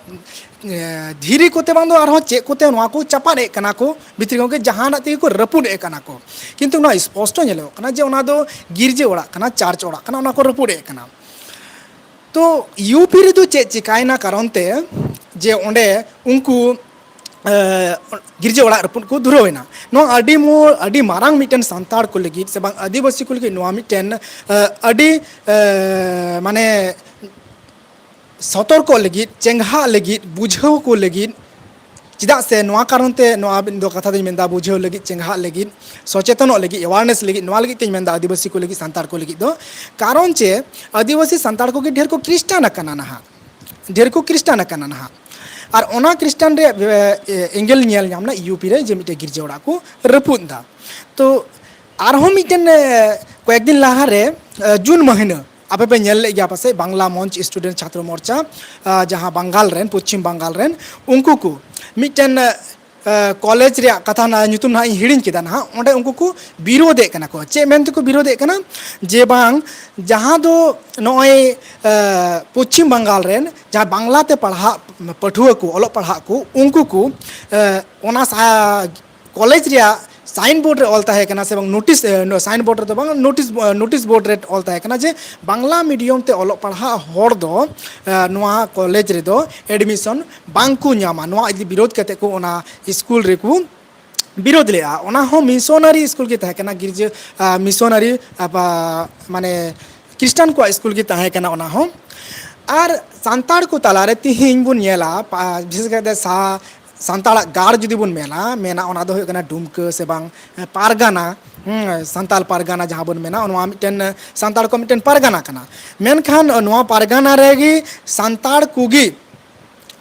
ᱮ, ᱫᱷᱤᱨᱤ ᱠᱚᱛᱮ ᱵᱟᱝ ᱫᱚ ᱟᱨᱦᱚᱸ ᱪᱮᱫ ᱠᱚᱛᱮ ᱱᱚᱣᱟ ᱠᱚ ᱪᱟᱯᱟᱫ ᱮᱫ ᱠᱟᱱᱟ ᱠᱚ, ᱵᱷᱤᱛᱨᱤ ᱠᱷᱚᱱ ᱜᱮ ᱡᱟᱦᱟᱱᱟᱜ ᱛᱮᱜᱮ ᱠᱚ ᱨᱟᱹᱯᱩᱫ ᱮᱫ ᱠᱟᱱᱟ ᱠᱚ᱾ ᱠᱤᱱᱛᱩ ᱱᱚᱣᱟ ᱥᱯᱚᱥᱴᱚ ᱧᱮᱞᱚᱜ ᱠᱟᱱᱟ ᱡᱮ ᱚᱱᱟ ᱫᱚ ᱜᱤᱨᱡᱟᱹ ᱚᱲᱟᱜ ᱠᱟᱱᱟ, ᱪᱟᱨᱪ ᱚᱲᱟᱜ ᱠᱟᱱᱟ, ᱚᱱᱟ ᱠᱚ ᱨᱟᱹᱯᱩᱫ ᱮᱫ ᱠᱟᱱᱟ᱾ ᱛᱚ ᱤᱭᱩ ᱯᱤ ᱨᱮᱫᱚ ᱪᱮᱫ ᱪᱤᱠᱟᱭᱮᱱᱟ ᱠᱟᱨᱚᱱ ᱛᱮ ᱡᱮ ᱚᱸᱰᱮ ᱩᱱᱠᱩ, ᱮ, ᱜᱤᱨᱡᱟᱹ ᱚᱲᱟᱜ ᱨᱟᱹᱯᱩᱫ ᱠᱚ ᱫᱷᱩᱨᱟᱹᱣ ᱮᱱᱟ? ᱱᱚᱣᱟ ᱟᱹᱰᱤ ᱢᱚ-, ᱟᱹᱰᱤ ᱢᱟᱨᱟᱝ ᱢᱤᱫᱴᱮᱱ ᱥᱟᱱᱛᱟᱲ ᱠᱚ ᱞᱟᱹᱜᱤᱫ ᱥᱮ ᱵᱟᱝ ᱟᱹᱫᱤᱵᱟᱹᱥᱤ ᱠᱚ ᱞᱟᱹᱜᱤᱫ ᱱᱚᱣᱟ ᱢᱤᱫᱴᱮᱱ, ᱮ, ᱟᱹᱰᱤ, ᱮ, ᱢᱟᱱᱮ ᱥᱚᱛᱚᱨᱠᱚᱜ ᱞᱟᱹᱜᱤᱫ, ᱪᱮᱸᱜᱷᱟᱜ ᱞᱟᱹᱜᱤᱫ, ᱵᱩᱡᱷᱟᱹᱣ ᱠᱚ ᱞᱟᱹᱜᱤᱫ᱾ ᱪᱮᱫᱟᱜ ᱥᱮ ᱱᱚᱣᱟ ᱠᱟᱨᱚᱱ ᱛᱮ ᱱᱚᱣᱟ ᱫᱚ ᱠᱟᱛᱷᱟ ᱫᱚᱧ ᱢᱮᱱᱫᱟ, ᱵᱩᱡᱷᱟᱹᱣ ᱞᱟᱹᱜᱤᱫ, ᱪᱮᱸᱜᱷᱟᱜ ᱞᱟᱹᱜᱤᱫ, ᱥᱚᱪᱮᱛᱚᱱᱚᱜ ᱞᱟᱹᱜᱤᱫ, awareness ᱞᱟᱹᱜᱤᱫ, ᱱᱚᱣᱟ ᱞᱟᱹᱜᱤᱫ ᱛᱮᱧ ᱢᱮᱱᱫᱟ ᱟᱹᱫᱤᱵᱟᱹᱥᱤ ᱠᱚ ᱞᱟᱹᱜᱤᱫ, ᱥᱟᱱᱛᱟᱲ ᱠᱚ ᱞᱟᱹᱜᱤᱫ ᱫᱚ᱾ ᱠᱟᱨᱚᱱ ᱪᱮ ᱟᱹᱫᱤᱵᱟᱹᱥᱤ ᱥᱟᱱᱛᱟᱲ ᱠᱚᱜᱮ ᱰᱷᱮᱨ ᱠᱚ ᱠᱷᱨᱤᱥᱴᱟᱱ ᱟᱠᱟᱱᱟ ᱱᱟᱦᱟᱜ, ᱰᱷᱮᱨ ᱠᱚ ᱠᱷᱨᱤᱥᱴᱟᱱ ᱟᱠᱟᱱᱟ ᱱᱟᱦᱟᱜ᱾ ᱟᱨ ᱚᱱᱟ ᱠᱷᱨᱤᱥᱴᱟᱱ ᱨᱮᱭᱟᱜ, ᱮ, ᱮ, ᱮᱸᱜᱮᱞ ᱧᱮᱞ ᱧᱟᱢ ᱮᱱᱟ ᱤᱭᱩ ᱯᱤ ᱨᱮ, ᱡᱮ ᱢᱤᱫᱴᱮᱡ ᱜᱤᱨᱡᱟᱹ ᱚᱲᱟᱜ ᱠᱚ ᱨᱟᱹᱯᱩᱫ ᱮᱫᱟ᱾ ᱛᱚ ᱟᱨᱦᱚᱸ ᱢᱤᱫᱴᱮᱱ, ᱮ, ᱠᱚᱭᱮᱠ ᱫᱤᱱ ᱞᱟᱦᱟᱨᱮ, ᱮ, ᱡᱩᱱ ᱢᱟᱹᱦᱱᱟᱹ, ᱟᱯᱮ ᱯᱮ ᱧᱮᱞ ᱞᱮᱫ ᱜᱮᱭᱟ ᱯᱟᱥᱮᱡ, ᱵᱟᱝᱞᱟ ᱢᱚᱧᱪ ᱥᱴᱩᱰᱮᱱᱴ ᱪᱷᱟᱛᱨᱚ ᱢᱳᱨᱪᱟ, ᱟ, ᱡᱟᱦᱟᱸ ᱵᱟᱝᱜᱟᱞ ᱨᱮᱱ, ᱯᱚᱪᱷᱤᱢ ᱵᱟᱝᱜᱟᱞ ᱨᱮᱱ, ᱩᱱᱠᱩ ᱠᱚ ᱢᱤᱫᱴᱮᱱ, ᱮ, ᱠᱚᱞᱮᱡᱽ ᱨᱮᱭᱟᱜ ᱠᱟᱛᱷᱟ ᱱᱟ-, ᱧᱩᱛᱩᱢ ᱱᱟᱦᱟᱜ ᱤᱧ ᱦᱤᱲᱤᱧ ᱠᱮᱫᱟ ᱱᱟᱦᱟᱜ, ᱚᱸᱰᱮ ᱩᱱᱠᱩ ᱠᱚ ᱵᱤᱨᱳᱫᱷ ᱮᱫ ᱠᱟᱱᱟ ᱠᱚ᱾ ᱪᱮᱫ ᱢᱮᱱ ᱛᱮᱠᱚ ᱵᱤᱨᱳᱫᱷ ᱮᱫ ᱠᱟᱱᱟ? ᱡᱮ ᱵᱟᱝ, ᱡᱟᱦᱟᱸ ᱫᱚ ᱱᱚᱜᱼᱚᱭ, ᱮ, ᱯᱚᱪᱷᱤᱢ ᱵᱟᱝᱜᱟᱞ ᱨᱮᱱ ᱡᱟᱦᱟᱸ ᱵᱟᱝᱞᱟ ᱛᱮ ᱯᱟᱲᱦᱟᱜ ᱯᱟᱹᱴᱷᱩᱣᱟᱹ ᱠᱚ, ᱚᱞᱚᱜ ᱯᱟᱲᱦᱟᱜ ᱠᱚ, ᱩᱱᱠᱩ ᱠᱚ, ᱮ, ᱚᱱᱟ ᱥᱟ-, ᱠᱚᱞᱮᱡᱽ ᱨᱮᱭᱟᱜ ᱥᱟᱭᱤᱱ ᱵᱳᱨᱰ ᱨᱮ ᱚᱞ ᱛᱟᱦᱮᱸ ᱠᱟᱱᱟ, ᱥᱮ ᱵᱟᱝ ᱱᱳᱴᱤᱥ, ᱮ, ᱱᱚ-, ᱥᱟᱭᱤᱱ ᱵᱳᱨᱰ ᱨᱮᱫᱚ ᱵᱟᱝ, ᱱᱳᱴᱤᱥ, ᱮ, ᱱᱳᱴᱤᱥ ᱵᱳᱨᱰ ᱨᱮ ᱚᱞ ᱛᱟᱦᱮᱸ ᱠᱟᱱᱟ ᱡᱮ ᱵᱟᱝᱞᱟ ᱢᱤᱰᱤᱭᱟᱢ ᱛᱮ ᱚᱞᱚᱜ ᱯᱟᱲᱦᱟᱜ ᱦᱚᱲ ᱫᱚ, ᱮ, ᱱᱚᱣᱟ ᱠᱚᱞᱮᱡᱽ ᱨᱮᱫᱚ ᱵᱟᱝ ᱠᱚ ᱧᱟᱢᱟ᱾ ᱱᱚᱣᱟ ᱤᱫᱤ ᱵᱤᱨᱳᱫᱷ ᱠᱟᱛᱮ ᱠᱚ ᱚᱱᱟ ᱥᱠᱩᱞ ᱨᱮᱠᱚ ᱵᱤᱨᱳᱫᱷ ᱞᱮᱫᱼᱟ᱾ ᱚᱱᱟ ᱦᱚᱸ ᱢᱤᱥᱚᱱᱟᱨᱤ ᱥᱠᱩᱞ ᱜᱮ ᱛᱟᱦᱮᱸ ᱠᱟᱱᱟ, ᱜᱤᱨᱡᱟᱹ, ᱟ, ᱢᱤᱥᱚᱱᱟᱨᱤ, ᱟ, ᱯᱟ-, ᱢᱟᱱᱮ ᱠᱷᱨᱤᱥᱴᱟᱱ ᱠᱚᱣᱟᱜ ᱥᱠᱩᱞ ᱜᱮ ᱛᱟᱦᱮᱸ ᱠᱟᱱᱟ ᱚᱱᱟ ᱦᱚᱸ᱾ ᱟᱨ ᱥᱟᱱᱛᱟᱲ ᱠᱚ ᱛᱟᱞᱟᱨᱮ ᱛᱤᱦᱤᱧ ᱵᱚᱱ ᱧᱮᱞᱟ, ᱯᱟ-, ᱵᱤᱥᱮᱥ ᱠᱟᱭᱛᱮ ᱥᱟ-, ᱥᱟᱱᱛᱟᱲᱟᱜ ᱜᱟᱲ ᱡᱩᱫᱤ ᱵᱚᱱ ᱢᱮᱱᱟ, ᱢᱮᱱᱟ ᱚᱱᱟ ᱫᱚ ᱦᱩᱭᱩᱜ ᱠᱟᱱᱟ ᱰᱩᱢᱠᱟᱹ ᱥᱮ ᱵᱟᱝ, ᱮ, ᱯᱟᱨᱜᱟᱱᱟ, ᱦᱩᱸ, ᱥᱟᱱᱛᱟᱲ ᱯᱟᱨᱜᱟᱱᱟ ᱡᱟᱦᱟᱸ ᱵᱚᱱ ᱢᱮᱱᱟ, ᱱᱚᱣᱟ ᱢᱤᱫᱴᱮᱱ, ᱮ, ᱥᱟᱱᱛᱟᱲ ᱠᱚ ᱢᱤᱫᱴᱮᱱ ᱯᱟᱨᱜᱟᱱᱟ ᱠᱟᱱᱟ᱾ ᱢᱮᱱᱠᱷᱟᱱ ᱱᱚᱣᱟ ᱯᱟᱨᱜᱟᱱᱟ ᱨᱮᱜᱮ ᱥᱟᱱᱛᱟᱲ ᱠᱚᱜᱮ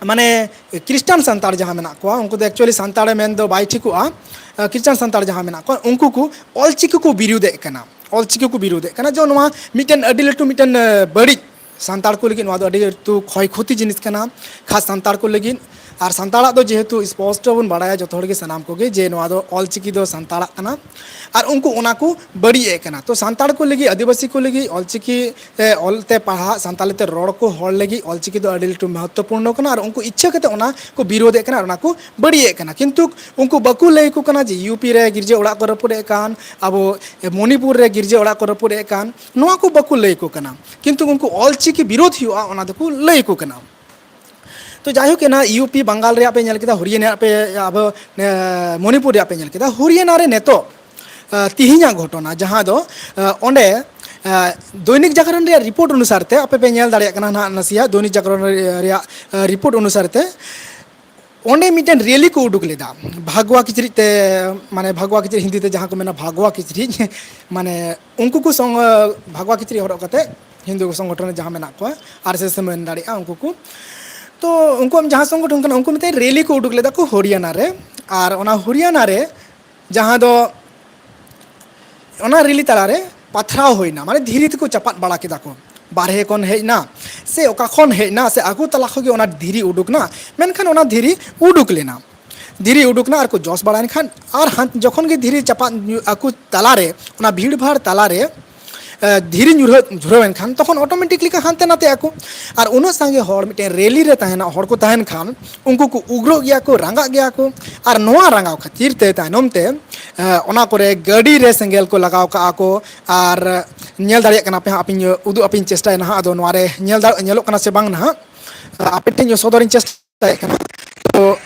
ᱢᱟᱱᱮ ᱠᱷᱨᱤᱥᱴᱟᱱ ᱥᱟᱱᱛᱟᱲ ᱡᱟᱦᱟᱸ ᱢᱮᱱᱟᱜ ᱠᱚᱣᱟ, ᱩᱱᱠᱩ ᱫᱚ actually ᱥᱟᱱᱛᱟᱲ ᱢᱮᱱ ᱫᱚ ᱵᱟᱭ ᱴᱷᱤᱠᱚᱜᱼᱟ᱾ ᱟᱸ, ᱠᱷᱨᱤᱥᱴᱟᱱ ᱥᱟᱱᱛᱟᱲ ᱡᱟᱦᱟᱸ ᱢᱮᱱᱟᱜ ᱠᱚᱣᱟ, ᱩᱱᱠᱩ ᱠᱚ ᱚᱞᱪᱤᱠᱤ ᱠᱚ ᱵᱤᱨᱩᱫᱷᱮᱫ ᱠᱟᱱᱟ, ᱚᱞᱪᱤᱠᱤ ᱠᱚ ᱵᱤᱨᱩᱫᱷᱮᱫ ᱠᱟᱱᱟ, ᱡᱮ ᱱᱚᱣᱟ ᱢᱤᱫᱴᱮᱱ ᱟᱹᱰᱤ ᱞᱟᱹᱴᱩ ᱢᱤᱫᱴᱮᱱ, ᱟᱸ, ᱵᱟᱹᱲᱤᱡ, ᱥᱟᱱᱛᱟᱲ ᱠᱚ ᱞᱟᱹᱜᱤᱫ ᱱᱚᱣᱟ ᱫᱚ ᱟᱹᱰᱤ ᱞᱟᱹᱴᱩ ᱠᱷᱚᱭ ᱠᱷᱚᱛᱤ ᱡᱤᱱᱤᱥ ᱠᱟᱱᱟ, ᱠᱷᱟᱥ ᱥᱟᱱᱛᱟᱲ ᱠᱚ ᱞᱟᱹᱜᱤᱫ᱾ ᱟᱨ ᱥᱟᱱᱛᱟᱲᱟᱜ ᱫᱚ ᱡᱮᱦᱮᱛᱩ ᱥᱯᱚᱥᱴᱚ ᱵᱚᱱ ᱵᱟᱲᱟᱭᱟ ᱡᱚᱛᱚ ᱦᱚᱲ ᱜᱮ, ᱥᱟᱱᱟᱢ ᱠᱚᱜᱮ, ᱡᱮ ᱱᱚᱣᱟ ᱫᱚ ᱚᱞᱪᱤᱠᱤ ᱫᱚ ᱥᱟᱱᱛᱟᱲᱟᱜ ᱠᱟᱱᱟ, ᱟᱨ ᱩᱱᱠᱩ ᱚᱱᱟ ᱠᱚ ᱵᱟᱹᱲᱤᱡ ᱮᱫ ᱠᱟᱱᱟ᱾ ᱛᱚ ᱥᱟᱱᱛᱟᱲ ᱠᱚ ᱞᱟᱹᱜᱤᱫ, ᱟᱹᱫᱤᱵᱟᱹᱥᱤ ᱠᱚ ᱞᱟᱹᱜᱤᱫ ᱚᱞᱪᱤᱠᱤ ᱛᱮ ᱚᱞ ᱛᱮ ᱯᱟᱲᱦᱟᱜ, ᱥᱟᱱᱛᱟᱲᱤ ᱛᱮ ᱨᱚᱲ ᱠᱚ ᱦᱚᱲ ᱞᱟᱹᱜᱤᱫ ᱚᱞᱪᱤᱠᱤ ᱫᱚ ᱟᱹᱰᱤ ᱞᱟᱹᱴᱩ ᱢᱚᱦᱚᱛᱛᱚᱯᱩᱨᱱᱚ ᱠᱟᱱᱟ, ᱟᱨ ᱩᱱᱠᱩ ᱤᱪᱪᱷᱟᱹ ᱠᱟᱛᱮ ᱚᱱᱟ ᱠᱚ ᱵᱤᱨᱳᱫᱷ ᱮᱫ ᱠᱟᱱᱟ ᱟᱨ ᱚᱱᱟ ᱠᱚ ᱵᱟᱹᱲᱤᱡ ᱮᱫ ᱠᱟᱱᱟ᱾ ᱠᱤᱱᱛᱩ ᱩᱱᱠᱩ ᱵᱟᱠᱚ ᱞᱟᱹᱭ ᱟᱠᱚ ᱠᱟᱱᱟ ᱡᱮ ᱤᱭᱩ ᱯᱤ ᱨᱮ ᱜᱤᱨᱡᱟᱹ ᱚᱲᱟᱜ ᱠᱚ ᱨᱟᱹᱯᱩᱫ ᱮᱫ ᱠᱟᱱ, ᱟᱵᱚ ᱢᱚᱱᱤᱯᱩᱨ ᱨᱮ ᱜᱤᱨᱡᱟᱹ ᱚᱲᱟᱜ ᱠᱚ ᱨᱟᱹᱯᱩᱫ ᱮᱫ ᱠᱟᱱ, ᱱᱚᱣᱟ ᱠᱚ ᱵᱟᱠᱚ ᱞᱟᱹᱭ ᱟᱠᱚ ᱠᱟᱱᱟ᱾ ᱠᱤᱱᱛᱩ ᱩᱱᱠᱩ ᱚᱞᱪᱤᱠᱤ ᱵᱤᱨᱳᱫᱷ ᱦᱩᱭᱩᱜᱼᱟ, ᱚᱱᱟ ᱫᱚᱠᱚ ᱞᱟᱹᱭ ᱟᱠᱚ ᱠᱟᱱᱟ᱾ ᱛᱚ ᱡᱟᱭᱦᱳᱠ, ᱮᱱᱟ ᱤᱭᱩ ᱯᱤ ᱵᱟᱝᱜᱟᱞ ᱨᱮᱭᱟᱜ ᱯᱮ ᱧᱮᱞ ᱠᱮᱫᱟ, ᱦᱚᱨᱤᱭᱟᱱᱟ ᱨᱮᱭᱟᱜ ᱯᱮ, ᱟᱵᱚ, ᱮ, ᱢᱚᱱᱤᱯᱩᱨ ᱨᱮᱭᱟᱜ ᱯᱮ ᱧᱮᱞ ᱠᱮᱫᱟ, ᱦᱚᱨᱤᱭᱟᱱᱟ ᱨᱮ ᱱᱤᱛᱚᱜ, ᱮ, ᱛᱤᱦᱤᱧᱟᱜ ᱜᱷᱚᱴᱚᱱᱟ ᱡᱟᱦᱟᱸ ᱫᱚ, ᱮ, ᱚᱸᱰᱮ, ᱮ, ᱫᱚᱭᱱᱤᱠ ᱡᱟᱜᱽᱨᱚᱱ ᱨᱮᱭᱟᱜ ᱨᱤᱯᱳᱨᱴ ᱚᱱᱩᱥᱟᱨ ᱛᱮ, ᱟᱯᱮ ᱯᱮ ᱧᱮᱞ ᱫᱟᱲᱮᱭᱟᱜ ᱠᱟᱱᱟ ᱱᱟᱦᱟᱜ ᱱᱟᱥᱮᱭᱟᱜ, ᱫᱚᱭᱱᱤᱠ ᱡᱟᱜᱽᱨᱚᱱ ᱨᱮᱭᱟᱜ, ᱮ, ᱨᱤᱯᱳᱨᱴ ᱚᱱᱩᱥᱟᱨ ᱛᱮ, ᱚᱸᱰᱮ ᱢᱤᱫᱴᱮᱱ ᱨᱮᱞᱤ ᱠᱚ ᱩᱰᱩᱠ ᱞᱮᱫᱟ, ᱵᱷᱟᱜᱽᱣᱟ ᱠᱤᱪᱨᱤᱡ ᱛᱮ, ᱢᱟᱱᱮ ᱵᱷᱟᱜᱽᱣᱟ ᱠᱤᱪᱨᱤᱡ, ᱦᱤᱱᱫᱤ ᱛᱮ ᱡᱟᱦᱟᱸ ᱠᱚ ᱢᱮᱱᱟ ᱵᱷᱟᱜᱽᱣᱟ ᱠᱤᱪᱨᱤᱡ, ᱢᱟᱱᱮ ᱩᱱᱠᱩ ᱠᱚ ᱥᱚᱝ-, ᱵᱷᱟᱜᱽᱣᱟ ᱠᱤᱪᱨᱤᱡ ᱦᱚᱨᱚᱜ ᱠᱟᱛᱮ ᱦᱤᱱᱫᱩ ᱥᱚᱝᱜᱚᱴᱷᱚᱱ ᱨᱮ ᱡᱟᱦᱟᱸ ᱢᱮᱱᱟᱜ ᱠᱚᱣᱟ, ᱟᱨ ᱮᱥ ᱮᱥ ᱮᱢ ᱢᱮᱱ ᱫᱟᱲᱮᱭᱟᱜᱼᱟ ᱩᱱᱠᱩ ᱠᱚ᱾ ᱛᱚ ᱩᱱᱠᱩᱣᱟᱜ ᱡᱟᱦᱟᱸ ᱥᱚᱝᱜᱚᱴᱷᱚᱱ ᱠᱟᱱᱟ, ᱩᱱᱠᱩ ᱢᱤᱫᱴᱮᱱ ᱨᱮᱞᱤ ᱠᱚ ᱩᱰᱩᱠ ᱞᱮᱫᱟ ᱠᱚ ᱦᱚᱨᱤᱭᱟᱱᱟ ᱨᱮ, ᱟᱨ ᱚᱱᱟ ᱦᱚᱨᱤᱭᱟᱱᱟ ᱨᱮ ᱡᱟᱦᱟᱸ ᱫᱚ ᱚᱱᱟ ᱨᱮᱞᱤ ᱛᱟᱞᱟᱨᱮ ᱯᱟᱛᱷᱨᱟᱣ ᱦᱩᱭᱱᱟ, ᱢᱟᱱᱮ ᱫᱷᱤᱨᱤ ᱛᱮᱠᱚ ᱪᱟᱯᱟᱫ ᱵᱟᱲᱟ ᱠᱮᱫᱟ ᱠᱚ᱾ ᱵᱟᱨᱦᱮ ᱠᱷᱚᱱ ᱦᱮᱡ ᱮᱱᱟ ᱥᱮ ᱚᱠᱟ ᱠᱷᱚᱱ ᱦᱮᱡ ᱮᱱᱟ ᱥᱮ ᱟᱠᱚ ᱛᱟᱞᱟ ᱠᱷᱚᱱ ᱜᱮ ᱚᱱᱟ ᱫᱷᱤᱨᱤ ᱩᱰᱩᱠ ᱮᱱᱟ, ᱢᱮᱱᱠᱷᱟᱱ ᱚᱱᱟ ᱫᱷᱤᱨᱤ ᱩᱰᱩᱠ ᱞᱮᱱᱟ᱾ ᱫᱷᱤᱨᱤ ᱩᱰᱩᱠ ᱮᱱᱟ ᱟᱨ ᱠᱚ ᱡᱚᱥ ᱵᱟᱲᱟᱭᱮᱱ ᱠᱷᱟᱱ, ᱟᱨ ᱦᱟᱱ-, ᱡᱚᱠᱷᱚᱱ ᱜᱮ ᱫᱷᱤᱨᱤ ᱪᱟᱯᱟᱫ ᱧᱩ-, ᱟᱠᱚ ᱛᱟᱞᱟᱨᱮ, ᱚᱱᱟ ᱵᱷᱤᱲ ᱵᱷᱟᱲ ᱛᱟᱞᱟᱨᱮ, ᱮ, ᱫᱷᱤᱨᱤ ᱧᱩᱨᱦᱟᱹ, ᱧᱩᱨᱦᱟᱹᱣᱮᱱ ᱠᱷᱟᱱ, ᱛᱚᱠᱷᱚᱱ automatically ᱠᱚ ᱦᱟᱱᱛᱮ ᱱᱟᱛᱮ ᱟᱠᱚ᱾ ᱟᱨ ᱩᱱᱟᱹᱜ ᱥᱟᱸᱜᱮ ᱦᱚᱲ ᱢᱤᱫᱴᱮᱱ ᱨᱮᱞᱤ ᱨᱮ ᱛᱟᱦᱮᱱᱟ, ᱦᱚᱲ ᱠᱚ ᱛᱟᱦᱮᱱ ᱠᱷᱟᱱ, ᱩᱱᱠᱩ ᱠᱚ ᱩᱜᱽᱨᱚᱜ ᱜᱮᱭᱟ ᱠᱚ, ᱨᱟᱸᱜᱟᱜ ᱜᱮᱭᱟ ᱠᱚ᱾ ᱟᱨ ᱱᱚᱣᱟ ᱨᱟᱸᱜᱟᱣ ᱠᱷᱟᱹᱛᱤᱨ ᱛᱮ ᱛᱟᱭᱱᱚᱢ ᱛᱮ, ᱮ, ᱚᱱᱟ ᱠᱚᱨᱮ ᱜᱟᱹᱰᱤ ᱨᱮ ᱥᱮᱸᱜᱮᱞ ᱠᱚ ᱞᱟᱜᱟᱣ ᱠᱟᱜᱼᱟ ᱠᱚ᱾ ᱟᱨ ᱧᱮᱞ ᱫᱟᱲᱮᱭᱟᱜ ᱠᱟᱱᱟ ᱯᱮ ᱦᱟᱸᱜ, ᱟᱯᱮᱧ ᱩᱫᱩᱜ ᱟᱯᱮᱧ ᱪᱮᱥᱴᱟᱭᱟ ᱱᱟᱦᱟᱜ᱾ ᱟᱫᱚ ᱱᱚᱣᱟ ᱨᱮ ᱧᱮᱞ ᱫᱟ-, ᱧᱮᱞᱚᱜ ᱠᱟᱱᱟ ᱥᱮ ᱵᱟᱝ ᱱᱟᱦᱟᱜ, ᱟᱯᱮ ᱴᱷᱮᱱ ᱥᱚᱫᱚᱨᱤᱧ ᱪᱮᱥᱴᱟᱭᱮᱫ ᱠᱟᱱᱟ᱾ ᱛᱚ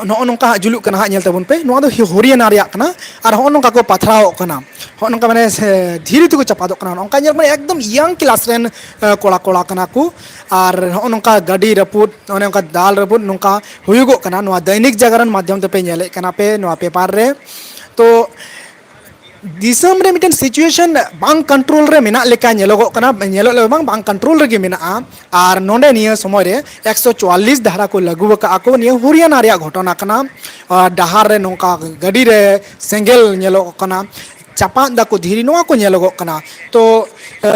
ᱱᱚᱜᱼᱚ ᱱᱚᱝᱠᱟ ᱦᱟᱸᱜ ᱡᱩᱞᱩᱜ ᱠᱟᱱᱟ ᱦᱟᱸᱜ, ᱧᱮᱞ ᱛᱟᱵᱚᱱ ᱯᱮ, ᱱᱚᱣᱟ ᱫᱚ ᱦᱚᱨᱤᱭᱟᱱᱟ ᱨᱮᱭᱟᱜ ᱠᱟᱱᱟ᱾ ᱟᱨ ᱦᱚᱸᱜᱼᱚ ᱱᱚᱝᱠᱟ ᱠᱚ ᱯᱟᱛᱷᱨᱟᱣᱚᱜ ᱠᱟᱱᱟ, ᱦᱚᱸᱜᱼᱚ ᱱᱚᱝᱠᱟ ᱢᱟᱱᱮ ᱫᱷᱤᱨᱤ ᱛᱮᱠᱚ ᱪᱟᱯᱟᱫᱚᱜ ᱠᱟᱱᱟ᱾ ᱱᱚᱝᱠᱟ ᱧᱮᱞ ᱢᱮ, ᱮᱠᱫᱚᱢ ᱤᱭᱟᱝ ᱠᱞᱟᱥ ᱨᱮᱱ ᱠᱚᱲᱟ ᱠᱚᱲᱟ ᱠᱟᱱᱟ ᱠᱚ᱾ ᱟᱨ ᱦᱚᱸᱜᱼᱚ ᱱᱚᱝᱠᱟ ᱜᱟᱹᱰᱤ ᱨᱟᱹᱯᱩᱫ, ᱚᱱᱮ ᱚᱱᱠᱟ ᱫᱟᱞ ᱨᱟᱹᱯᱩᱫ ᱱᱚᱝᱠᱟ ᱦᱩᱭᱩᱜᱚᱜ ᱠᱟᱱᱟ᱾ ᱱᱚᱣᱟ ᱫᱚᱭᱱᱤᱠ ᱡᱟᱜᱟᱨᱚᱱ ᱢᱟᱫᱽᱫᱷᱚᱢ ᱛᱮᱯᱮ ᱧᱮᱞᱮᱫ ᱠᱟᱱᱟ ᱯᱮ ᱱᱚᱣᱟ ᱯᱮᱯᱟᱨ ᱨᱮ᱾ ᱛᱚ ᱫᱤᱥᱚᱢ ᱨᱮ ᱢᱤᱫᱴᱮᱱ ᱥᱤᱪᱩᱭᱮᱥᱚᱱ ᱵᱟᱝ ᱠᱚᱱᱴᱨᱳᱞ ᱨᱮ ᱢᱮᱱᱟᱜ ᱞᱮᱠᱟ ᱧᱮᱞᱚᱜᱚᱜ ᱠᱟᱱᱟ, ᱧᱮᱞᱚᱜ ᱞᱮᱠᱟ ᱵᱟᱝ, ᱵᱟᱝ ᱠᱚᱱᱴᱨᱳᱞ ᱨᱮᱜᱮ ᱢᱮᱱᱟᱜᱼᱟ᱾ ᱟᱨ ᱱᱚᱰᱮ ᱱᱤᱭᱟᱹ ᱥᱚᱢᱚᱭ ᱨᱮ ᱮᱠᱥᱚ ᱪᱩᱣᱟᱞᱞᱤᱥ ᱫᱷᱟᱨᱟ ᱠᱚ ᱞᱟᱹᱜᱩ ᱟᱠᱟᱫᱼᱟ ᱠᱚ ᱱᱤᱭᱟᱹ ᱦᱚᱨᱤᱭᱟᱱᱟ ᱨᱮᱭᱟᱜ ᱜᱷᱚᱴᱚᱱᱟ ᱠᱟᱱᱟ᱾ ᱰᱟᱦᱟᱨ ᱨᱮ ᱱᱚᱝᱠᱟ ᱜᱟᱹᱰᱤ ᱨᱮ ᱥᱮᱸᱜᱮᱞ ᱧᱮᱞᱚᱜ ᱠᱟᱱᱟ, ᱪᱟᱯᱟᱫ ᱫᱟᱠᱚ ᱫᱷᱤᱨᱤ, ᱱᱚᱣᱟ ᱠᱚ ᱧᱮᱞᱚᱜᱚᱜ ᱠᱟᱱᱟ᱾ ᱛᱚ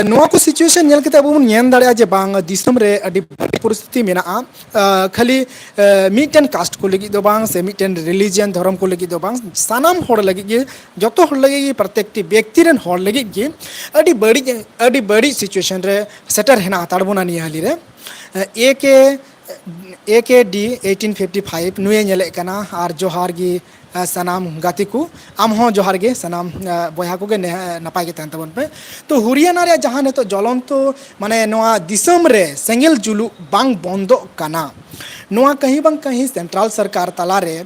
ᱱᱚᱣᱟ ᱠᱚ ᱥᱤᱪᱩᱭᱮᱥᱚᱱ ᱧᱮᱞ ᱠᱟᱛᱮ ᱟᱵᱚ ᱵᱚᱱ ᱧᱮᱞ ᱫᱟᱲᱮᱭᱟᱜᱼᱟ ᱡᱮ ᱵᱟᱝ, ᱫᱤᱥᱚᱢ ᱨᱮ ᱟᱹᱰᱤ ᱵᱟᱹᱲᱤᱡ ᱯᱚᱨᱤᱥᱛᱷᱤᱛᱤ ᱢᱮᱱᱟᱜᱼᱟ᱾ ᱠᱷᱟᱹᱞᱤ ᱢᱤᱫᱴᱮᱱ ᱠᱟᱥᱴ ᱠᱚ ᱞᱟᱹᱜᱤᱫ ᱫᱚ ᱵᱟᱝ, ᱥᱮ ᱢᱤᱫᱴᱮᱱ ᱨᱤᱞᱤᱡᱤᱭᱟᱱ ᱫᱷᱚᱨᱚᱢ ᱠᱚ ᱞᱟᱹᱜᱤᱫ ᱫᱚ ᱵᱟᱝ, ᱥᱟᱱᱟᱢ ᱦᱚᱲ ᱞᱟᱹᱜᱤᱫ ᱜᱮ, ᱡᱚᱛᱚ ᱦᱚᱲ ᱞᱟᱹᱜᱤᱫ ᱜᱮ, ᱯᱨᱚᱛᱮᱠᱴᱤ ᱵᱮᱠᱛᱤ ᱨᱮᱱ ᱦᱚᱲ ᱞᱟᱹᱜᱤᱫ ᱜᱮ ᱟᱹᱰᱤ ᱵᱟᱹᱲᱤᱡ, ᱟᱹᱰᱤ ᱵᱟᱹᱲᱤᱡ ᱥᱤᱪᱩᱭᱮᱥᱚᱱ ᱨᱮ ᱥᱮᱴᱮᱨ ᱦᱮᱱᱟᱜ ᱦᱟᱛᱟᱲ ᱵᱚᱱᱟ ᱱᱤᱭᱟᱹ ᱦᱟᱹᱞᱤ ᱨᱮ᱾ ᱮ ᱠᱮ ᱮ ᱠᱮ ᱰᱤ ᱮᱭᱤᱴᱤᱱ ᱯᱷᱤᱯᱴᱤ ᱯᱷᱟᱭᱤᱵᱷ ᱱᱩᱭᱮ ᱧᱮᱞᱮᱫ ᱠᱟᱱᱟ᱾ ᱟᱨ ᱡᱚᱦᱟᱨ ᱜᱮ ᱥᱟᱱᱟᱢ ᱜᱟᱛᱮ ᱠᱚ, ᱟᱢ ᱦᱚᱸ ᱡᱚᱦᱟᱨ ᱜᱮ, ᱥᱟᱱᱟᱢ ᱵᱚᱭᱦᱟ ᱠᱚᱜᱮ ᱱᱟᱯᱟᱭ ᱜᱮ ᱛᱟᱦᱮᱱ ᱛᱟᱵᱚᱱ ᱯᱮ᱾ ᱛᱚ ᱦᱚᱨᱤᱭᱟᱱᱟ ᱨᱮᱭᱟᱜ ᱡᱟᱦᱟᱸ ᱱᱤᱛᱚᱜ ᱡᱚᱞᱚᱱᱛᱚ, ᱢᱟᱱᱮ ᱱᱚᱣᱟ ᱫᱤᱥᱚᱢ ᱨᱮ ᱥᱮᱸᱜᱮᱞ ᱡᱩᱞᱩᱜ ᱵᱟᱝ ᱵᱚᱱᱫᱚᱜ ᱠᱟᱱᱟ, ᱱᱚᱣᱟ ᱠᱟᱹᱦᱤ ᱵᱟᱝ ᱠᱟᱹᱦᱤ ᱥᱮᱱᱴᱨᱟᱞ ᱥᱚᱨᱠᱟᱨ ᱛᱟᱞᱟᱨᱮ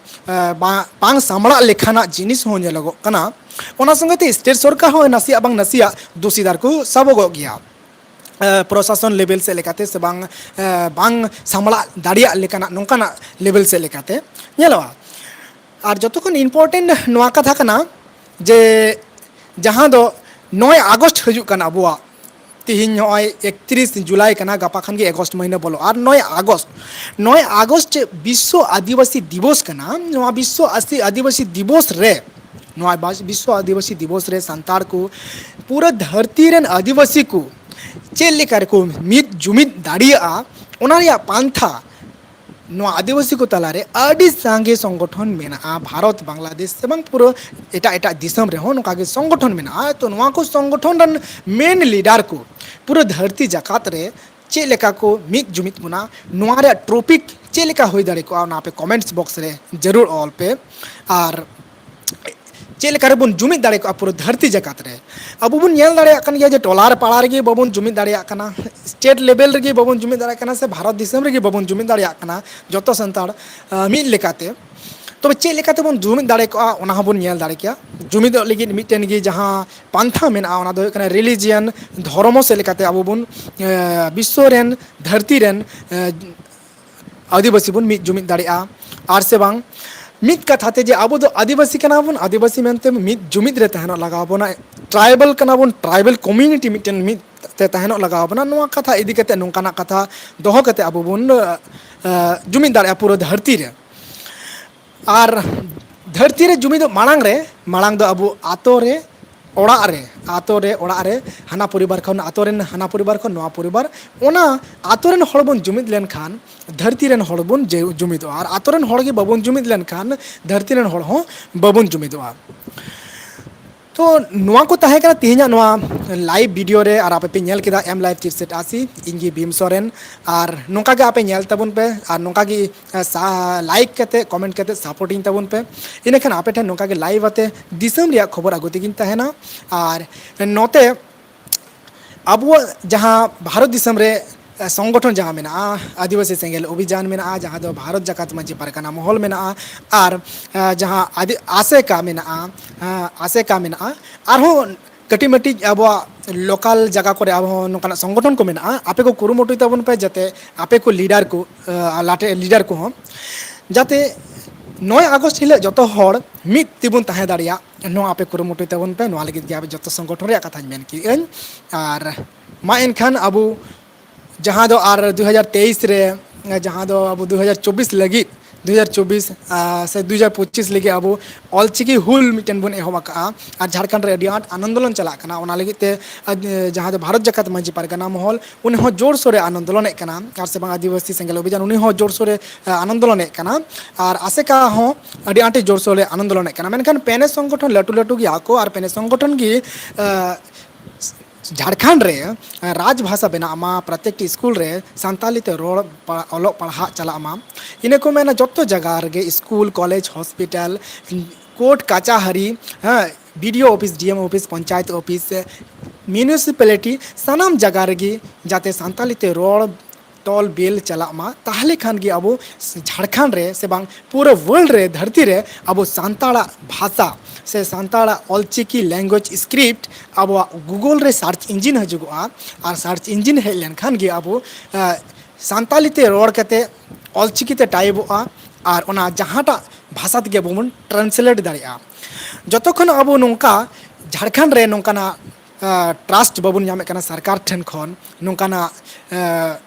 ᱵᱟᱝ ᱥᱟᱢᱵᱲᱟᱜ ᱞᱮᱠᱟᱱᱟᱜ ᱡᱤᱱᱤᱥ ᱦᱚᱸ ᱧᱮᱞᱚᱜᱚᱜ ᱠᱟᱱᱟ᱾ ᱚᱱᱟ ᱥᱚᱸᱜᱮ ᱛᱮ ᱥᱴᱮᱴ ᱥᱚᱨᱠᱟᱨ ᱦᱚᱸ ᱱᱟᱥᱮᱭᱟᱜ ᱵᱟᱝ ᱱᱟᱥᱮᱭᱟᱜ ᱫᱳᱥᱤᱫᱟᱨ ᱠᱚ ᱥᱟᱵᱚᱜᱚᱜ ᱜᱮᱭᱟ᱾ ᱯᱨᱚᱥᱟᱥᱚᱱ ᱞᱮᱵᱮᱞ ᱥᱮᱫ ᱞᱮᱠᱟᱛᱮ ᱥᱮ ᱵᱟᱝ, ᱵᱟᱝ ᱥᱟᱢᱵᱲᱟᱜ ᱫᱟᱲᱮᱭᱟᱜ ᱞᱮᱠᱟᱱᱟᱜ ᱱᱚᱝᱠᱟᱱᱟᱜ ᱞᱮᱵᱮᱞ ᱥᱮᱫ ᱞᱮᱠᱟᱛᱮ ᱧᱮᱞᱚᱜᱼᱟ᱾ ᱟᱨ ᱡᱚᱛᱚ ᱠᱷᱚᱱ ᱤᱢᱯᱚᱨᱴᱮᱱᱴ ᱱᱚᱣᱟ ᱠᱟᱛᱷᱟ ᱠᱟᱱᱟ ᱡᱮ ᱡᱟᱦᱟᱸ ᱫᱚ ᱱᱚᱭ ᱟᱜᱚᱥᱴ ᱦᱤᱡᱩᱜ ᱠᱟᱱᱟ ᱟᱵᱚᱣᱟᱜ, ᱛᱤᱦᱤᱧ ᱱᱚᱜᱼᱚᱭ ᱮᱠᱛᱨᱤᱥ ᱡᱩᱞᱟᱭ ᱠᱟᱱᱟ, ᱜᱟᱯᱟ ᱠᱷᱟᱱ ᱜᱮ ᱟᱜᱚᱥᱴ ᱢᱟᱹᱦᱱᱟᱹ ᱵᱚᱞᱚᱜᱼᱟ᱾ ᱟᱨ ᱱᱚᱭ ᱟᱜᱚᱥᱴ, ᱱᱚᱭ ᱟᱜᱚᱥᱴ ᱵᱤᱥᱥᱚ ᱟᱹᱫᱤᱵᱟᱹᱥᱤ ᱫᱤᱵᱚᱥ ᱠᱟᱱᱟ᱾ ᱱᱚᱣᱟ ᱵᱤᱥᱥᱚ ᱟᱹᱥᱤ ᱟᱹᱫᱤᱵᱟᱹᱥᱤ ᱫᱤᱵᱚᱥ ᱨᱮ, ᱱᱚᱣᱟ ᱵᱟᱥ-, ᱵᱤᱥᱥᱚ ᱟᱹᱫᱤᱵᱟᱹᱥᱤ ᱫᱤᱵᱚᱥ ᱨᱮ ᱥᱟᱱᱛᱟᱲ ᱠᱚ, ᱯᱩᱨᱟᱹ ᱫᱷᱟᱹᱨᱛᱤ ᱨᱮᱱ ᱟᱹᱫᱤᱵᱟᱹᱥᱤ ᱠᱚ ᱪᱮᱫ ᱞᱮᱠᱟ ᱨᱮᱠᱚ ᱢᱤᱫ ᱡᱩᱢᱤᱫ ᱫᱟᱲᱮᱭᱟᱜᱼᱟ, ᱚᱱᱟ ᱨᱮᱭᱟᱜ ᱯᱟᱱᱛᱷᱟ ᱱᱚᱣᱟ ᱟᱹᱫᱤᱵᱟᱹᱥᱤ ᱠᱚ ᱛᱟᱞᱟᱨᱮ ᱟᱹᱰᱤ ᱥᱟᱸᱜᱮ ᱥᱚᱝᱜᱚᱴᱷᱚᱱ ᱢᱮᱱᱟᱜᱼᱟ᱾ ᱵᱷᱟᱨᱚᱛ, ᱵᱟᱝᱞᱟᱫᱮᱥ ᱥᱮ ᱵᱟᱝ ᱯᱩᱨᱟᱹ ᱮᱴᱟᱜ ᱮᱴᱟᱜ ᱫᱤᱥᱚᱢ ᱨᱮᱦᱚᱸ ᱱᱚᱝᱠᱟ ᱜᱮ ᱥᱚᱝᱜᱚᱴᱷᱚᱱ ᱢᱮᱱᱟᱜᱼᱟ᱾ ᱛᱚ ᱱᱚᱣᱟ ᱠᱚ ᱥᱚᱝᱜᱚᱴᱷᱚᱱ ᱨᱮᱱ ᱢᱮᱱ ᱞᱤᱰᱟᱨ ᱠᱚ ᱯᱩᱨᱟᱹ ᱫᱷᱟᱹᱨᱛᱤ ᱡᱟᱠᱟᱛ ᱨᱮ ᱪᱮᱫ ᱞᱮᱠᱟ ᱠᱚ ᱢᱤᱫ ᱡᱩᱢᱤᱫ ᱵᱚᱱᱟ, ᱱᱚᱣᱟ ᱨᱮᱭᱟᱜ ᱴᱚᱯᱤᱠ ᱪᱮᱫ ᱞᱮᱠᱟ ᱦᱩᱭ ᱫᱟᱲᱮ ᱠᱚᱜᱼᱟ, ᱚᱱᱟ ᱟᱯᱮ ᱠᱚᱢᱮᱱᱴᱥ ᱵᱚᱠᱥ ᱨᱮ ᱡᱟᱹᱨᱩᱲ ᱚᱞ ᱯᱮ᱾ ᱟᱨ ᱪᱮᱫ ᱞᱮᱠᱟ ᱨᱮᱵᱚᱱ ᱡᱩᱢᱤᱫ ᱫᱟᱲᱮ ᱠᱚᱜᱼᱟ ᱯᱩᱨᱟᱹ ᱫᱷᱟᱹᱨᱛᱤ ᱡᱟᱠᱟᱛ ᱨᱮ? ᱟᱵᱚ ᱵᱚᱱ ᱧᱮᱞ ᱫᱟᱲᱮᱭᱟᱜ ᱠᱟᱱ ᱜᱮᱭᱟ ᱡᱮ ᱴᱚᱞᱟ ᱨᱮ ᱯᱟᱲᱟ ᱨᱮᱜᱮ ᱵᱟᱵᱚᱱ ᱡᱩᱢᱤᱫ ᱫᱟᱲᱮᱭᱟᱜ ᱠᱟᱱᱟ, ᱥᱴᱮᱴ ᱞᱮᱵᱮᱞ ᱨᱮᱜᱮ ᱵᱟᱵᱚᱱ ᱡᱩᱢᱤᱫ ᱫᱟᱲᱮᱭᱟᱜ ᱠᱟᱱᱟ, ᱥᱮ ᱵᱷᱟᱨᱚᱛ ᱫᱤᱥᱚᱢ ᱨᱮᱜᱮ ᱵᱟᱵᱚᱱ ᱡᱩᱢᱤᱫ ᱫᱟᱲᱮᱭᱟᱜ ᱠᱟᱱᱟ ᱡᱚᱛᱚ ᱥᱟᱱᱛᱟᱲ, ᱟᱸ, ᱢᱤᱫ ᱞᱮᱠᱟᱛᱮ᱾ ᱛᱚᱵᱮ ᱪᱮᱫ ᱞᱮᱠᱟᱛᱮᱵᱚᱱ ᱡᱩᱢᱤᱫ ᱫᱟᱲᱮ ᱠᱚᱜᱼᱟ, ᱚᱱᱟ ᱦᱚᱸᱵᱚᱱ ᱧᱮᱞ ᱫᱟᱲᱮ ᱠᱮᱭᱟ᱾ ᱡᱩᱢᱤᱫᱚᱜ ᱞᱟᱹᱜᱤᱫ ᱢᱤᱫᱴᱮᱱ ᱜᱮ ᱡᱟᱦᱟᱸ ᱯᱟᱱᱛᱷᱟ ᱢᱮᱱᱟᱜᱼᱟ, ᱚᱱᱟ ᱫᱚ ᱦᱩᱭᱩᱜ ᱠᱟᱱᱟ ᱨᱤᱞᱤᱡᱤᱭᱟᱱ, ᱫᱷᱚᱨᱢᱚ ᱥᱮᱫ ᱞᱮᱠᱟᱛᱮ ᱟᱵᱚ ᱵᱚᱱ, ᱮ, ᱵᱤᱥᱥᱚ ᱨᱮᱱ, ᱫᱷᱟᱹᱨᱛᱤ ᱨᱮᱱ, ᱮ, ᱟᱹᱫᱤᱵᱟᱹᱥᱤ ᱵᱚᱱ ᱢᱤᱫ ᱡᱩᱢᱤᱫ ᱫᱟᱲᱮᱭᱟᱜᱼᱟ᱾ ᱟᱨ ᱥᱮ ᱵᱟᱝ, ᱢᱤᱫ ᱠᱟᱛᱷᱟ ᱛᱮ ᱡᱮ ᱟᱵᱚ ᱫᱚ ᱟᱹᱫᱤᱵᱟᱹᱥᱤ ᱠᱟᱱᱟ ᱵᱚᱱ, ᱟᱹᱫᱤᱵᱟᱹᱥᱤ ᱢᱮᱱᱛᱮ ᱢᱤᱫ ᱡᱩᱢᱤᱫ ᱨᱮ ᱛᱟᱦᱮᱱᱚᱜ ᱞᱟᱜᱟᱣ ᱵᱚᱱᱟ, ᱴᱨᱟᱭᱵᱟᱞ ᱠᱟᱱᱟ ᱵᱚᱱ, ᱴᱨᱟᱭᱵᱟᱞ ᱠᱚᱢᱤᱭᱩᱱᱤᱴᱤ ᱢᱤᱫᱴᱮᱱ ᱢᱤᱫ ᱛᱮ ᱛᱟᱦᱮᱱᱚᱜ ᱞᱟᱜᱟᱣ ᱵᱚᱱᱟ᱾ ᱱᱚᱣᱟ ᱠᱟᱛᱷᱟ ᱤᱫᱤ ᱠᱟᱛᱮ, ᱱᱚᱝᱠᱟᱱᱟᱜ ᱠᱟᱛᱷᱟ ᱫᱚᱦᱚ ᱠᱟᱛᱮ ᱟᱵᱚ ᱵᱚᱱ, ᱮ, ᱮ, ᱡᱩᱢᱤᱫ ᱫᱟᱲᱮᱭᱟᱜᱼᱟ ᱯᱩᱨᱟᱹ ᱫᱷᱟᱹᱨᱛᱤ ᱨᱮ᱾ ᱟᱨ ᱫᱷᱟᱹᱨᱛᱤ ᱨᱮ ᱡᱩᱢᱤᱫᱚᱜ ᱢᱟᱲᱟᱝ ᱨᱮ, ᱢᱟᱲᱟᱝ ᱫᱚ ᱟᱵᱚ ᱟᱛᱳ ᱨᱮ, ᱚᱲᱟᱜ ᱨᱮ, ᱟᱛᱳ ᱨᱮ, ᱚᱲᱟᱜ ᱨᱮ, ᱦᱟᱱᱟ ᱯᱚᱨᱤᱵᱟᱨ ᱠᱷᱚᱱ ᱟᱛᱳ ᱨᱮᱱ, ᱦᱟᱱᱟ ᱯᱚᱨᱤᱵᱟᱨ ᱠᱷᱚᱱ ᱱᱚᱣᱟ ᱯᱚᱨᱤᱵᱟᱨ, ᱚᱱᱟ ᱟᱛᱳ ᱨᱮᱱ ᱦᱚᱲ ᱵᱚᱱ ᱡᱩᱢᱤᱫ ᱞᱮᱱᱠᱷᱟᱱ ᱫᱷᱟᱹᱨᱛᱤ ᱨᱮᱱ ᱦᱚᱲ ᱵᱚᱱ ᱡᱮ-, ᱡᱩᱢᱤᱫᱚᱜᱼᱟ᱾ ᱟᱨ ᱟᱛᱳ ᱨᱮᱱ ᱦᱚᱲ ᱜᱮ ᱵᱟᱵᱚᱱ ᱡᱩᱢᱤᱫ ᱞᱮᱱᱠᱷᱟᱱ ᱫᱷᱟᱹᱨᱛᱤ ᱨᱮᱱ ᱦᱚᱲ ᱦᱚᱸ ᱵᱟᱵᱚᱱ ᱡᱩᱢᱤᱫᱚᱜᱼᱟ᱾ ᱛᱚ ᱱᱚᱣᱟ ᱠᱚ ᱛᱟᱦᱮᱸ ᱠᱟᱱᱟ ᱛᱮᱦᱮᱧᱟᱜ ᱱᱚᱣᱟ ᱞᱟᱭᱤᱵᱷ ᱵᱷᱤᱰᱤᱭᱳ ᱨᱮ, ᱟᱨ ᱟᱯᱮ ᱯᱮ ᱧᱮᱞ ᱠᱮᱫᱟ ᱮᱢ ᱞᱟᱭᱤᱵᱷ ᱪᱤᱨᱥᱮᱴ ᱟᱥᱤ, ᱤᱧ ᱜᱮ ᱵᱷᱤᱢ ᱥᱚᱨᱮᱱ᱾ ᱟᱨ ᱱᱚᱝᱠᱟ ᱜᱮ ᱟᱯᱮ ᱧᱮᱞ ᱛᱟᱵᱚᱱ ᱯᱮ, ᱟᱨ ᱱᱚᱝᱠᱟ ᱜᱮ, ᱟ, ᱥᱟ-, ᱞᱟᱭᱤᱠ ᱠᱟᱛᱮ, ᱠᱚᱢᱮᱱᱴ ᱠᱟᱛᱮ ᱥᱟᱯᱳᱨᱴᱤᱧ ᱛᱟᱵᱚᱱ ᱯᱮ᱾ ᱤᱱᱟᱹᱠᱷᱟᱱ ᱟᱯᱮ ᱴᱷᱮᱱ ᱱᱚᱝᱠᱟ ᱜᱮ ᱞᱟᱭᱤᱵᱷ ᱟᱛᱮ ᱫᱤᱥᱚᱢ ᱨᱮᱭᱟᱜ ᱠᱷᱚᱵᱚᱨ ᱟᱹᱜᱩ ᱛᱮᱜᱤᱧ ᱛᱟᱦᱮᱱᱟ᱾ ᱟᱨ ᱱᱚᱛᱮ ᱟᱵᱚᱣᱟᱜ ᱡᱟᱦᱟᱸ ᱵᱷᱟᱨᱚᱛ ᱫᱤᱥᱚᱢ ᱨᱮ, ᱮ, ᱥᱚᱝᱜᱚᱴᱷᱚᱱ ᱡᱟᱦᱟᱸ ᱢᱮᱱᱟᱜᱼᱟ, ᱟᱹᱫᱤᱵᱟᱹᱥᱤ ᱥᱮᱸᱜᱮᱞ ᱚᱵᱷᱤᱡᱟᱱ ᱢᱮᱱᱟᱜᱼᱟ, ᱡᱟᱦᱟᱸ ᱫᱚ ᱵᱷᱟᱨᱚᱛ ᱡᱟᱠᱟᱛ ᱢᱟᱹᱡᱷᱤ ᱯᱟᱨᱜᱟᱱᱟ ᱢᱚᱦᱚᱞ ᱢᱮᱱᱟᱜᱼᱟ, ᱟᱨ, ᱮ, ᱡᱟᱦᱟᱸ ᱟᱫᱤ-, ᱟᱥᱮᱠᱟ ᱢᱮᱱᱟᱜᱼᱟ, ᱮ, ᱟᱥᱮᱠᱟ ᱢᱮᱱᱟᱜᱼᱟ, ᱟᱨᱦᱚᱸ ᱠᱟᱹᱴᱤᱡ ᱢᱟᱹᱴᱤᱡ ᱟᱵᱚᱣᱟᱜ ᱞᱳᱠᱟᱞ ᱡᱟᱭᱜᱟ ᱠᱚᱨᱮ ᱟᱵᱚ ᱦᱚᱸ ᱱᱚᱝᱠᱟᱱᱟᱜ ᱥᱚᱝᱜᱚᱴᱷᱚᱱ ᱠᱚ ᱢᱮᱱᱟᱜᱼᱟ᱾ ᱟᱯᱮ ᱠᱚ ᱠᱩᱨᱩᱢᱩᱴᱩᱭ ᱛᱟᱵᱚᱱ ᱯᱮ, ᱡᱟᱛᱮ ᱟᱯᱮ ᱠᱚ ᱞᱤᱰᱟᱨ ᱠᱚ, ᱮ, ᱞᱟᱴᱷᱮ ᱞᱤᱰᱟᱨ ᱠᱚᱦᱚᱸ, ᱡᱟᱛᱮ ᱱᱚᱭ ᱟᱜᱚᱥᱴ ᱦᱤᱞᱳᱜ ᱡᱚᱛᱚ ᱦᱚᱲ ᱢᱤᱫ ᱛᱮᱵᱚᱱ ᱛᱟᱦᱮᱸ ᱫᱟᱲᱮᱭᱟᱜ, ᱱᱚᱣᱟ ᱟᱯᱮ ᱠᱩᱨᱩᱢᱩᱴᱩᱭ ᱛᱟᱵᱚᱱ ᱯᱮ᱾ ᱱᱚᱣᱟ ᱞᱟᱹᱜᱤᱫ ᱜᱮ ᱟᱯᱮ ᱡᱚᱛᱚ ᱥᱚᱝᱜᱚᱴᱷᱚᱱ ᱨᱮᱭᱟᱜ ᱠᱟᱛᱷᱟᱧ ᱢᱮᱱ ᱠᱮᱜᱼᱟᱹᱧ᱾ ᱟᱨ ᱢᱟ ᱮᱱᱠᱷᱟᱱ ᱟᱵᱚ ᱡᱟᱦᱟᱸ ᱫᱚ ᱟᱨ ᱫᱩ ᱦᱟᱡᱟᱨ ᱛᱮᱭᱤᱥ ᱨᱮ, ᱡᱟᱦᱟᱸ ᱫᱚ ᱟᱵᱚ ᱫᱩ ᱦᱟᱡᱟᱨ ᱪᱚᱵᱵᱤᱥ ᱞᱟᱹᱜᱤᱫ, ᱫᱩ ᱦᱟᱡᱟᱨ ᱪᱚᱵᱵᱤᱥ, ᱟ, ᱥᱮ ᱫᱩ ᱦᱟᱡᱟᱨ ᱯᱚᱸᱪᱤᱥ ᱞᱟᱹᱜᱤᱫ ᱟᱵᱚ ᱚᱞᱪᱤᱠᱤ ᱦᱩᱞ ᱢᱤᱫᱴᱮᱱ ᱵᱚᱱ ᱮᱦᱚᱵ ᱟᱠᱟᱫᱼᱟ᱾ ᱟᱨ ᱡᱷᱟᱲᱠᱷᱚᱸᱰ ᱨᱮ ᱟᱹᱰᱤ ᱟᱸᱴ ᱟᱱᱫᱳᱞᱚᱱ ᱪᱟᱞᱟᱜ ᱠᱟᱱᱟ᱾ ᱚᱱᱟ ᱞᱟᱹᱜᱤᱫ ᱛᱮ, ᱟ, ᱡᱟᱦᱟᱸ ᱫᱚ ᱵᱷᱟᱨᱚᱛ ᱡᱟᱠᱟᱛ ᱢᱟᱹᱡᱷᱤ ᱯᱟᱨᱜᱟᱱᱟ ᱢᱚᱦᱚᱞ, ᱩᱱᱤ ᱦᱚᱸ ᱡᱳᱨᱥᱳᱨᱮ ᱟᱱᱫᱳᱞᱚᱱᱮᱫ ᱠᱟᱱᱟ, ᱟᱨ ᱥᱮ ᱵᱟᱝ ᱟᱹᱫᱤᱵᱟᱹᱥᱤ ᱥᱮᱸᱜᱮᱞ ᱚᱵᱷᱤᱡᱟᱱ, ᱩᱱᱤ ᱦᱚᱸ ᱡᱳᱨᱥᱳᱨᱮ, ᱟ, ᱟᱱᱫᱳᱞᱚᱱᱮᱫ ᱠᱟᱱᱟ᱾ ᱟᱨ ᱟᱥᱮᱠᱟ ᱦᱚᱸ ᱟᱹᱰᱤ ᱟᱸᱴᱮ ᱡᱳᱨᱥᱳᱨᱮ ᱟᱱᱫᱳᱞᱚᱱᱮᱫ ᱠᱟᱱᱟ᱾ ᱢᱮᱱᱠᱷᱟᱱ ᱯᱮᱱᱮ ᱥᱚᱝᱜᱚᱴᱷᱚᱱ ᱞᱟᱹᱴᱩ ᱞᱟᱹᱴᱩ ᱜᱮᱭᱟ ᱠᱚ, ᱟᱨ ᱯᱮᱱᱮ ᱥᱚᱝᱜᱚᱴᱷᱚᱱ ᱜᱮ, ᱟ, ᱡᱷᱟᱲᱠᱷᱚᱸᱰ ᱨᱮ ᱨᱟᱡᱽ ᱵᱷᱟᱥᱟ ᱵᱮᱱᱟᱜ ᱢᱟ, ᱯᱨᱚᱛᱮᱠᱴᱤ ᱥᱠᱩᱞ ᱨᱮ ᱥᱟᱱᱛᱟᱞᱤ ᱛᱮ ᱨᱚᱲ, ᱯᱟ-, ᱚᱞᱚᱜ ᱯᱟᱲᱦᱟᱜ ᱪᱟᱞᱟᱜ ᱢᱟ᱾ ᱤᱱᱟᱹ ᱠᱚ ᱢᱮᱱᱟ ᱡᱚᱛᱚ ᱡᱟᱭᱜᱟ ᱨᱮᱜᱮ ᱥᱠᱩᱞ, ᱠᱚᱞᱮᱡᱽ, ᱦᱚᱥᱯᱤᱴᱟᱞ, ᱠᱳᱨᱴ ᱠᱟᱪᱟᱦᱟᱹᱨᱤ, ᱦᱮᱸ, ᱵᱤ ᱰᱤ ᱳ ᱚᱯᱷᱤᱥ, ᱰᱤ M office, panchayat office, municipality, ᱥᱟᱱᱟᱢ ᱡᱟᱭᱜᱟ ᱨᱮᱜᱮ ᱡᱟᱛᱮ ᱥᱟᱱᱛᱟᱞᱤ ᱛᱮ ᱨᱚᱲ ᱛᱚᱞ ᱵᱤᱞ ᱪᱟᱞᱟᱜ ᱢᱟ, ᱛᱟᱦᱚᱞᱮ ᱠᱷᱟᱱ ᱜᱮ ᱟᱵᱚ ᱡᱷᱟᱲᱠᱷᱚᱸᱰ ᱨᱮ ᱥᱮ ᱵᱟᱝ ᱯᱩᱨᱟᱹ ᱣᱟᱨᱞᱰ ᱨᱮ, ᱫᱷᱟᱹᱨᱛᱤ ᱨᱮ ᱟᱵᱚ ᱥᱟᱱᱛᱟᱲᱟᱜ ᱵᱷᱟᱥᱟ ᱥᱮ ᱥᱟᱱᱛᱟᱲᱟᱜ ᱚᱞᱪᱤᱠᱤ ᱞᱮᱝᱜᱩᱭᱮᱡᱽ ᱥᱠᱨᱤᱯᱴ ᱟᱵᱚᱣᱟᱜ ᱜᱩᱜᱚᱞ ᱨᱮ ᱥᱟᱨᱪ ᱤᱧᱡᱤᱱ ᱦᱤᱡᱩᱜᱚᱜᱼᱟ᱾ ᱟᱨ ᱥᱟᱨᱪ ᱤᱧᱡᱤᱱ ᱦᱮᱡ ᱞᱮᱱᱠᱷᱟᱱ ᱜᱮ ᱟᱵᱚ, ᱮ, ᱥᱟᱱᱛᱟᱞᱤ ᱛᱮ ᱨᱚᱲ ᱠᱟᱛᱮ ᱚᱞᱪᱤᱠᱤ ᱛᱮ ᱴᱟᱭᱤᱯᱚᱜᱼᱟ ᱟᱨ ᱚᱱᱟ ᱡᱟᱦᱟᱸᱴᱟᱜ ᱵᱷᱟᱥᱟ ᱛᱮᱜᱮ ᱟᱵᱚ ᱵᱚᱱ ᱴᱨᱟᱱᱥᱞᱮᱴ ᱫᱟᱲᱮᱭᱟᱜᱼᱟ᱾ ᱡᱚᱛᱚ ᱠᱷᱚᱱ ᱟᱵᱚ ᱱᱚᱝᱠᱟ ᱡᱷᱟᱲᱠᱷᱚᱸᱰ ᱨᱮ ᱱᱚᱝᱠᱟᱱᱟᱜ, ᱮ, ᱴᱨᱟᱥᱴ ᱵᱟᱵᱚᱱ ᱧᱟᱢᱮᱫ ᱠᱟᱱᱟ ᱥᱚᱨᱠᱟᱨ ᱴᱷᱮᱱ ᱠᱷᱚᱱ, ᱱᱚᱝᱠᱟᱱᱟᱜ, ᱮ,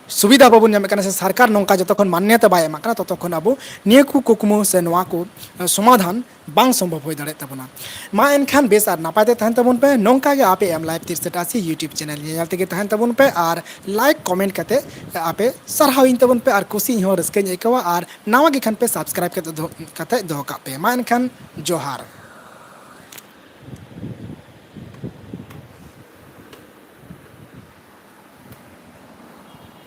ᱥᱩᱵᱤᱫᱷᱟ ᱵᱟᱵᱚᱱ ᱧᱟᱢᱮᱫ ᱠᱟᱱᱟ ᱥᱮ ᱥᱚᱨᱠᱟᱨ ᱱᱚᱝᱠᱟ ᱡᱚᱛᱚ ᱠᱷᱚᱱ ᱢᱟᱱᱱᱚᱛᱟ ᱵᱟᱭ ᱮᱢᱟᱜ ᱠᱟᱱᱟ, ᱛᱚᱛᱚ ᱠᱷᱚᱱ ᱟᱵᱚ ᱱᱤᱭᱟᱹ ᱠᱚ ᱠᱩᱠᱢᱩ ᱥᱮ ᱱᱚᱣᱟ ᱠᱚ, ᱮ, ᱥᱚᱢᱟᱫᱷᱟᱱ ᱵᱟᱝ ᱥᱚᱢᱵᱷᱚᱵ ᱦᱩᱭ ᱫᱟᱲᱮᱭᱟᱜ ᱛᱟᱵᱚᱱᱟ᱾ ᱢᱟ ᱮᱱᱠᱷᱟᱱ ᱵᱮᱥ ᱟᱨ ᱱᱟᱯᱟᱭ ᱛᱮ ᱛᱟᱦᱮᱱ ᱛᱟᱵᱚᱱ ᱯᱮ᱾ ᱱᱚᱝᱠᱟ ᱜᱮ ᱟᱯᱮ ᱮᱢ ᱞᱟᱭᱤᱵᱷ ᱛᱤᱨᱥᱮᱴ ᱟᱥᱤ YouTube ᱪᱮᱱᱮᱞ ᱧᱮᱧᱮᱞ ᱛᱮᱜᱮ ᱛᱟᱦᱮᱱ ᱛᱟᱵᱚᱱ ᱯᱮ ᱟᱨ ᱞᱟᱭᱤᱠ ᱠᱚᱢᱮᱱᱴ ᱠᱟᱛᱮ ᱟᱯᱮ ᱥᱟᱨᱦᱟᱣᱤᱧ ᱛᱟᱵᱚᱱ ᱯᱮ ᱟᱨ ᱠᱩᱥᱤ ᱤᱧ ᱦᱚᱸ ᱨᱟᱹᱥᱠᱟᱹᱧ ᱟᱹᱭᱠᱟᱹᱣᱟ᱾ ᱟᱨ ᱱᱟᱣᱟ ᱜᱮ ᱠᱷᱟᱱ ᱯᱮ ᱥᱟᱵᱥᱠᱨᱟᱭᱤᱵ ᱠᱟᱛᱮ ᱫᱚᱦᱚ, ᱠᱟᱛᱮ ᱫᱚᱦᱚ ᱠᱟᱜ ᱯᱮ᱾ ᱢᱟ ᱮᱱᱠᱷᱟᱱ ᱡᱚᱦᱟᱨ᱾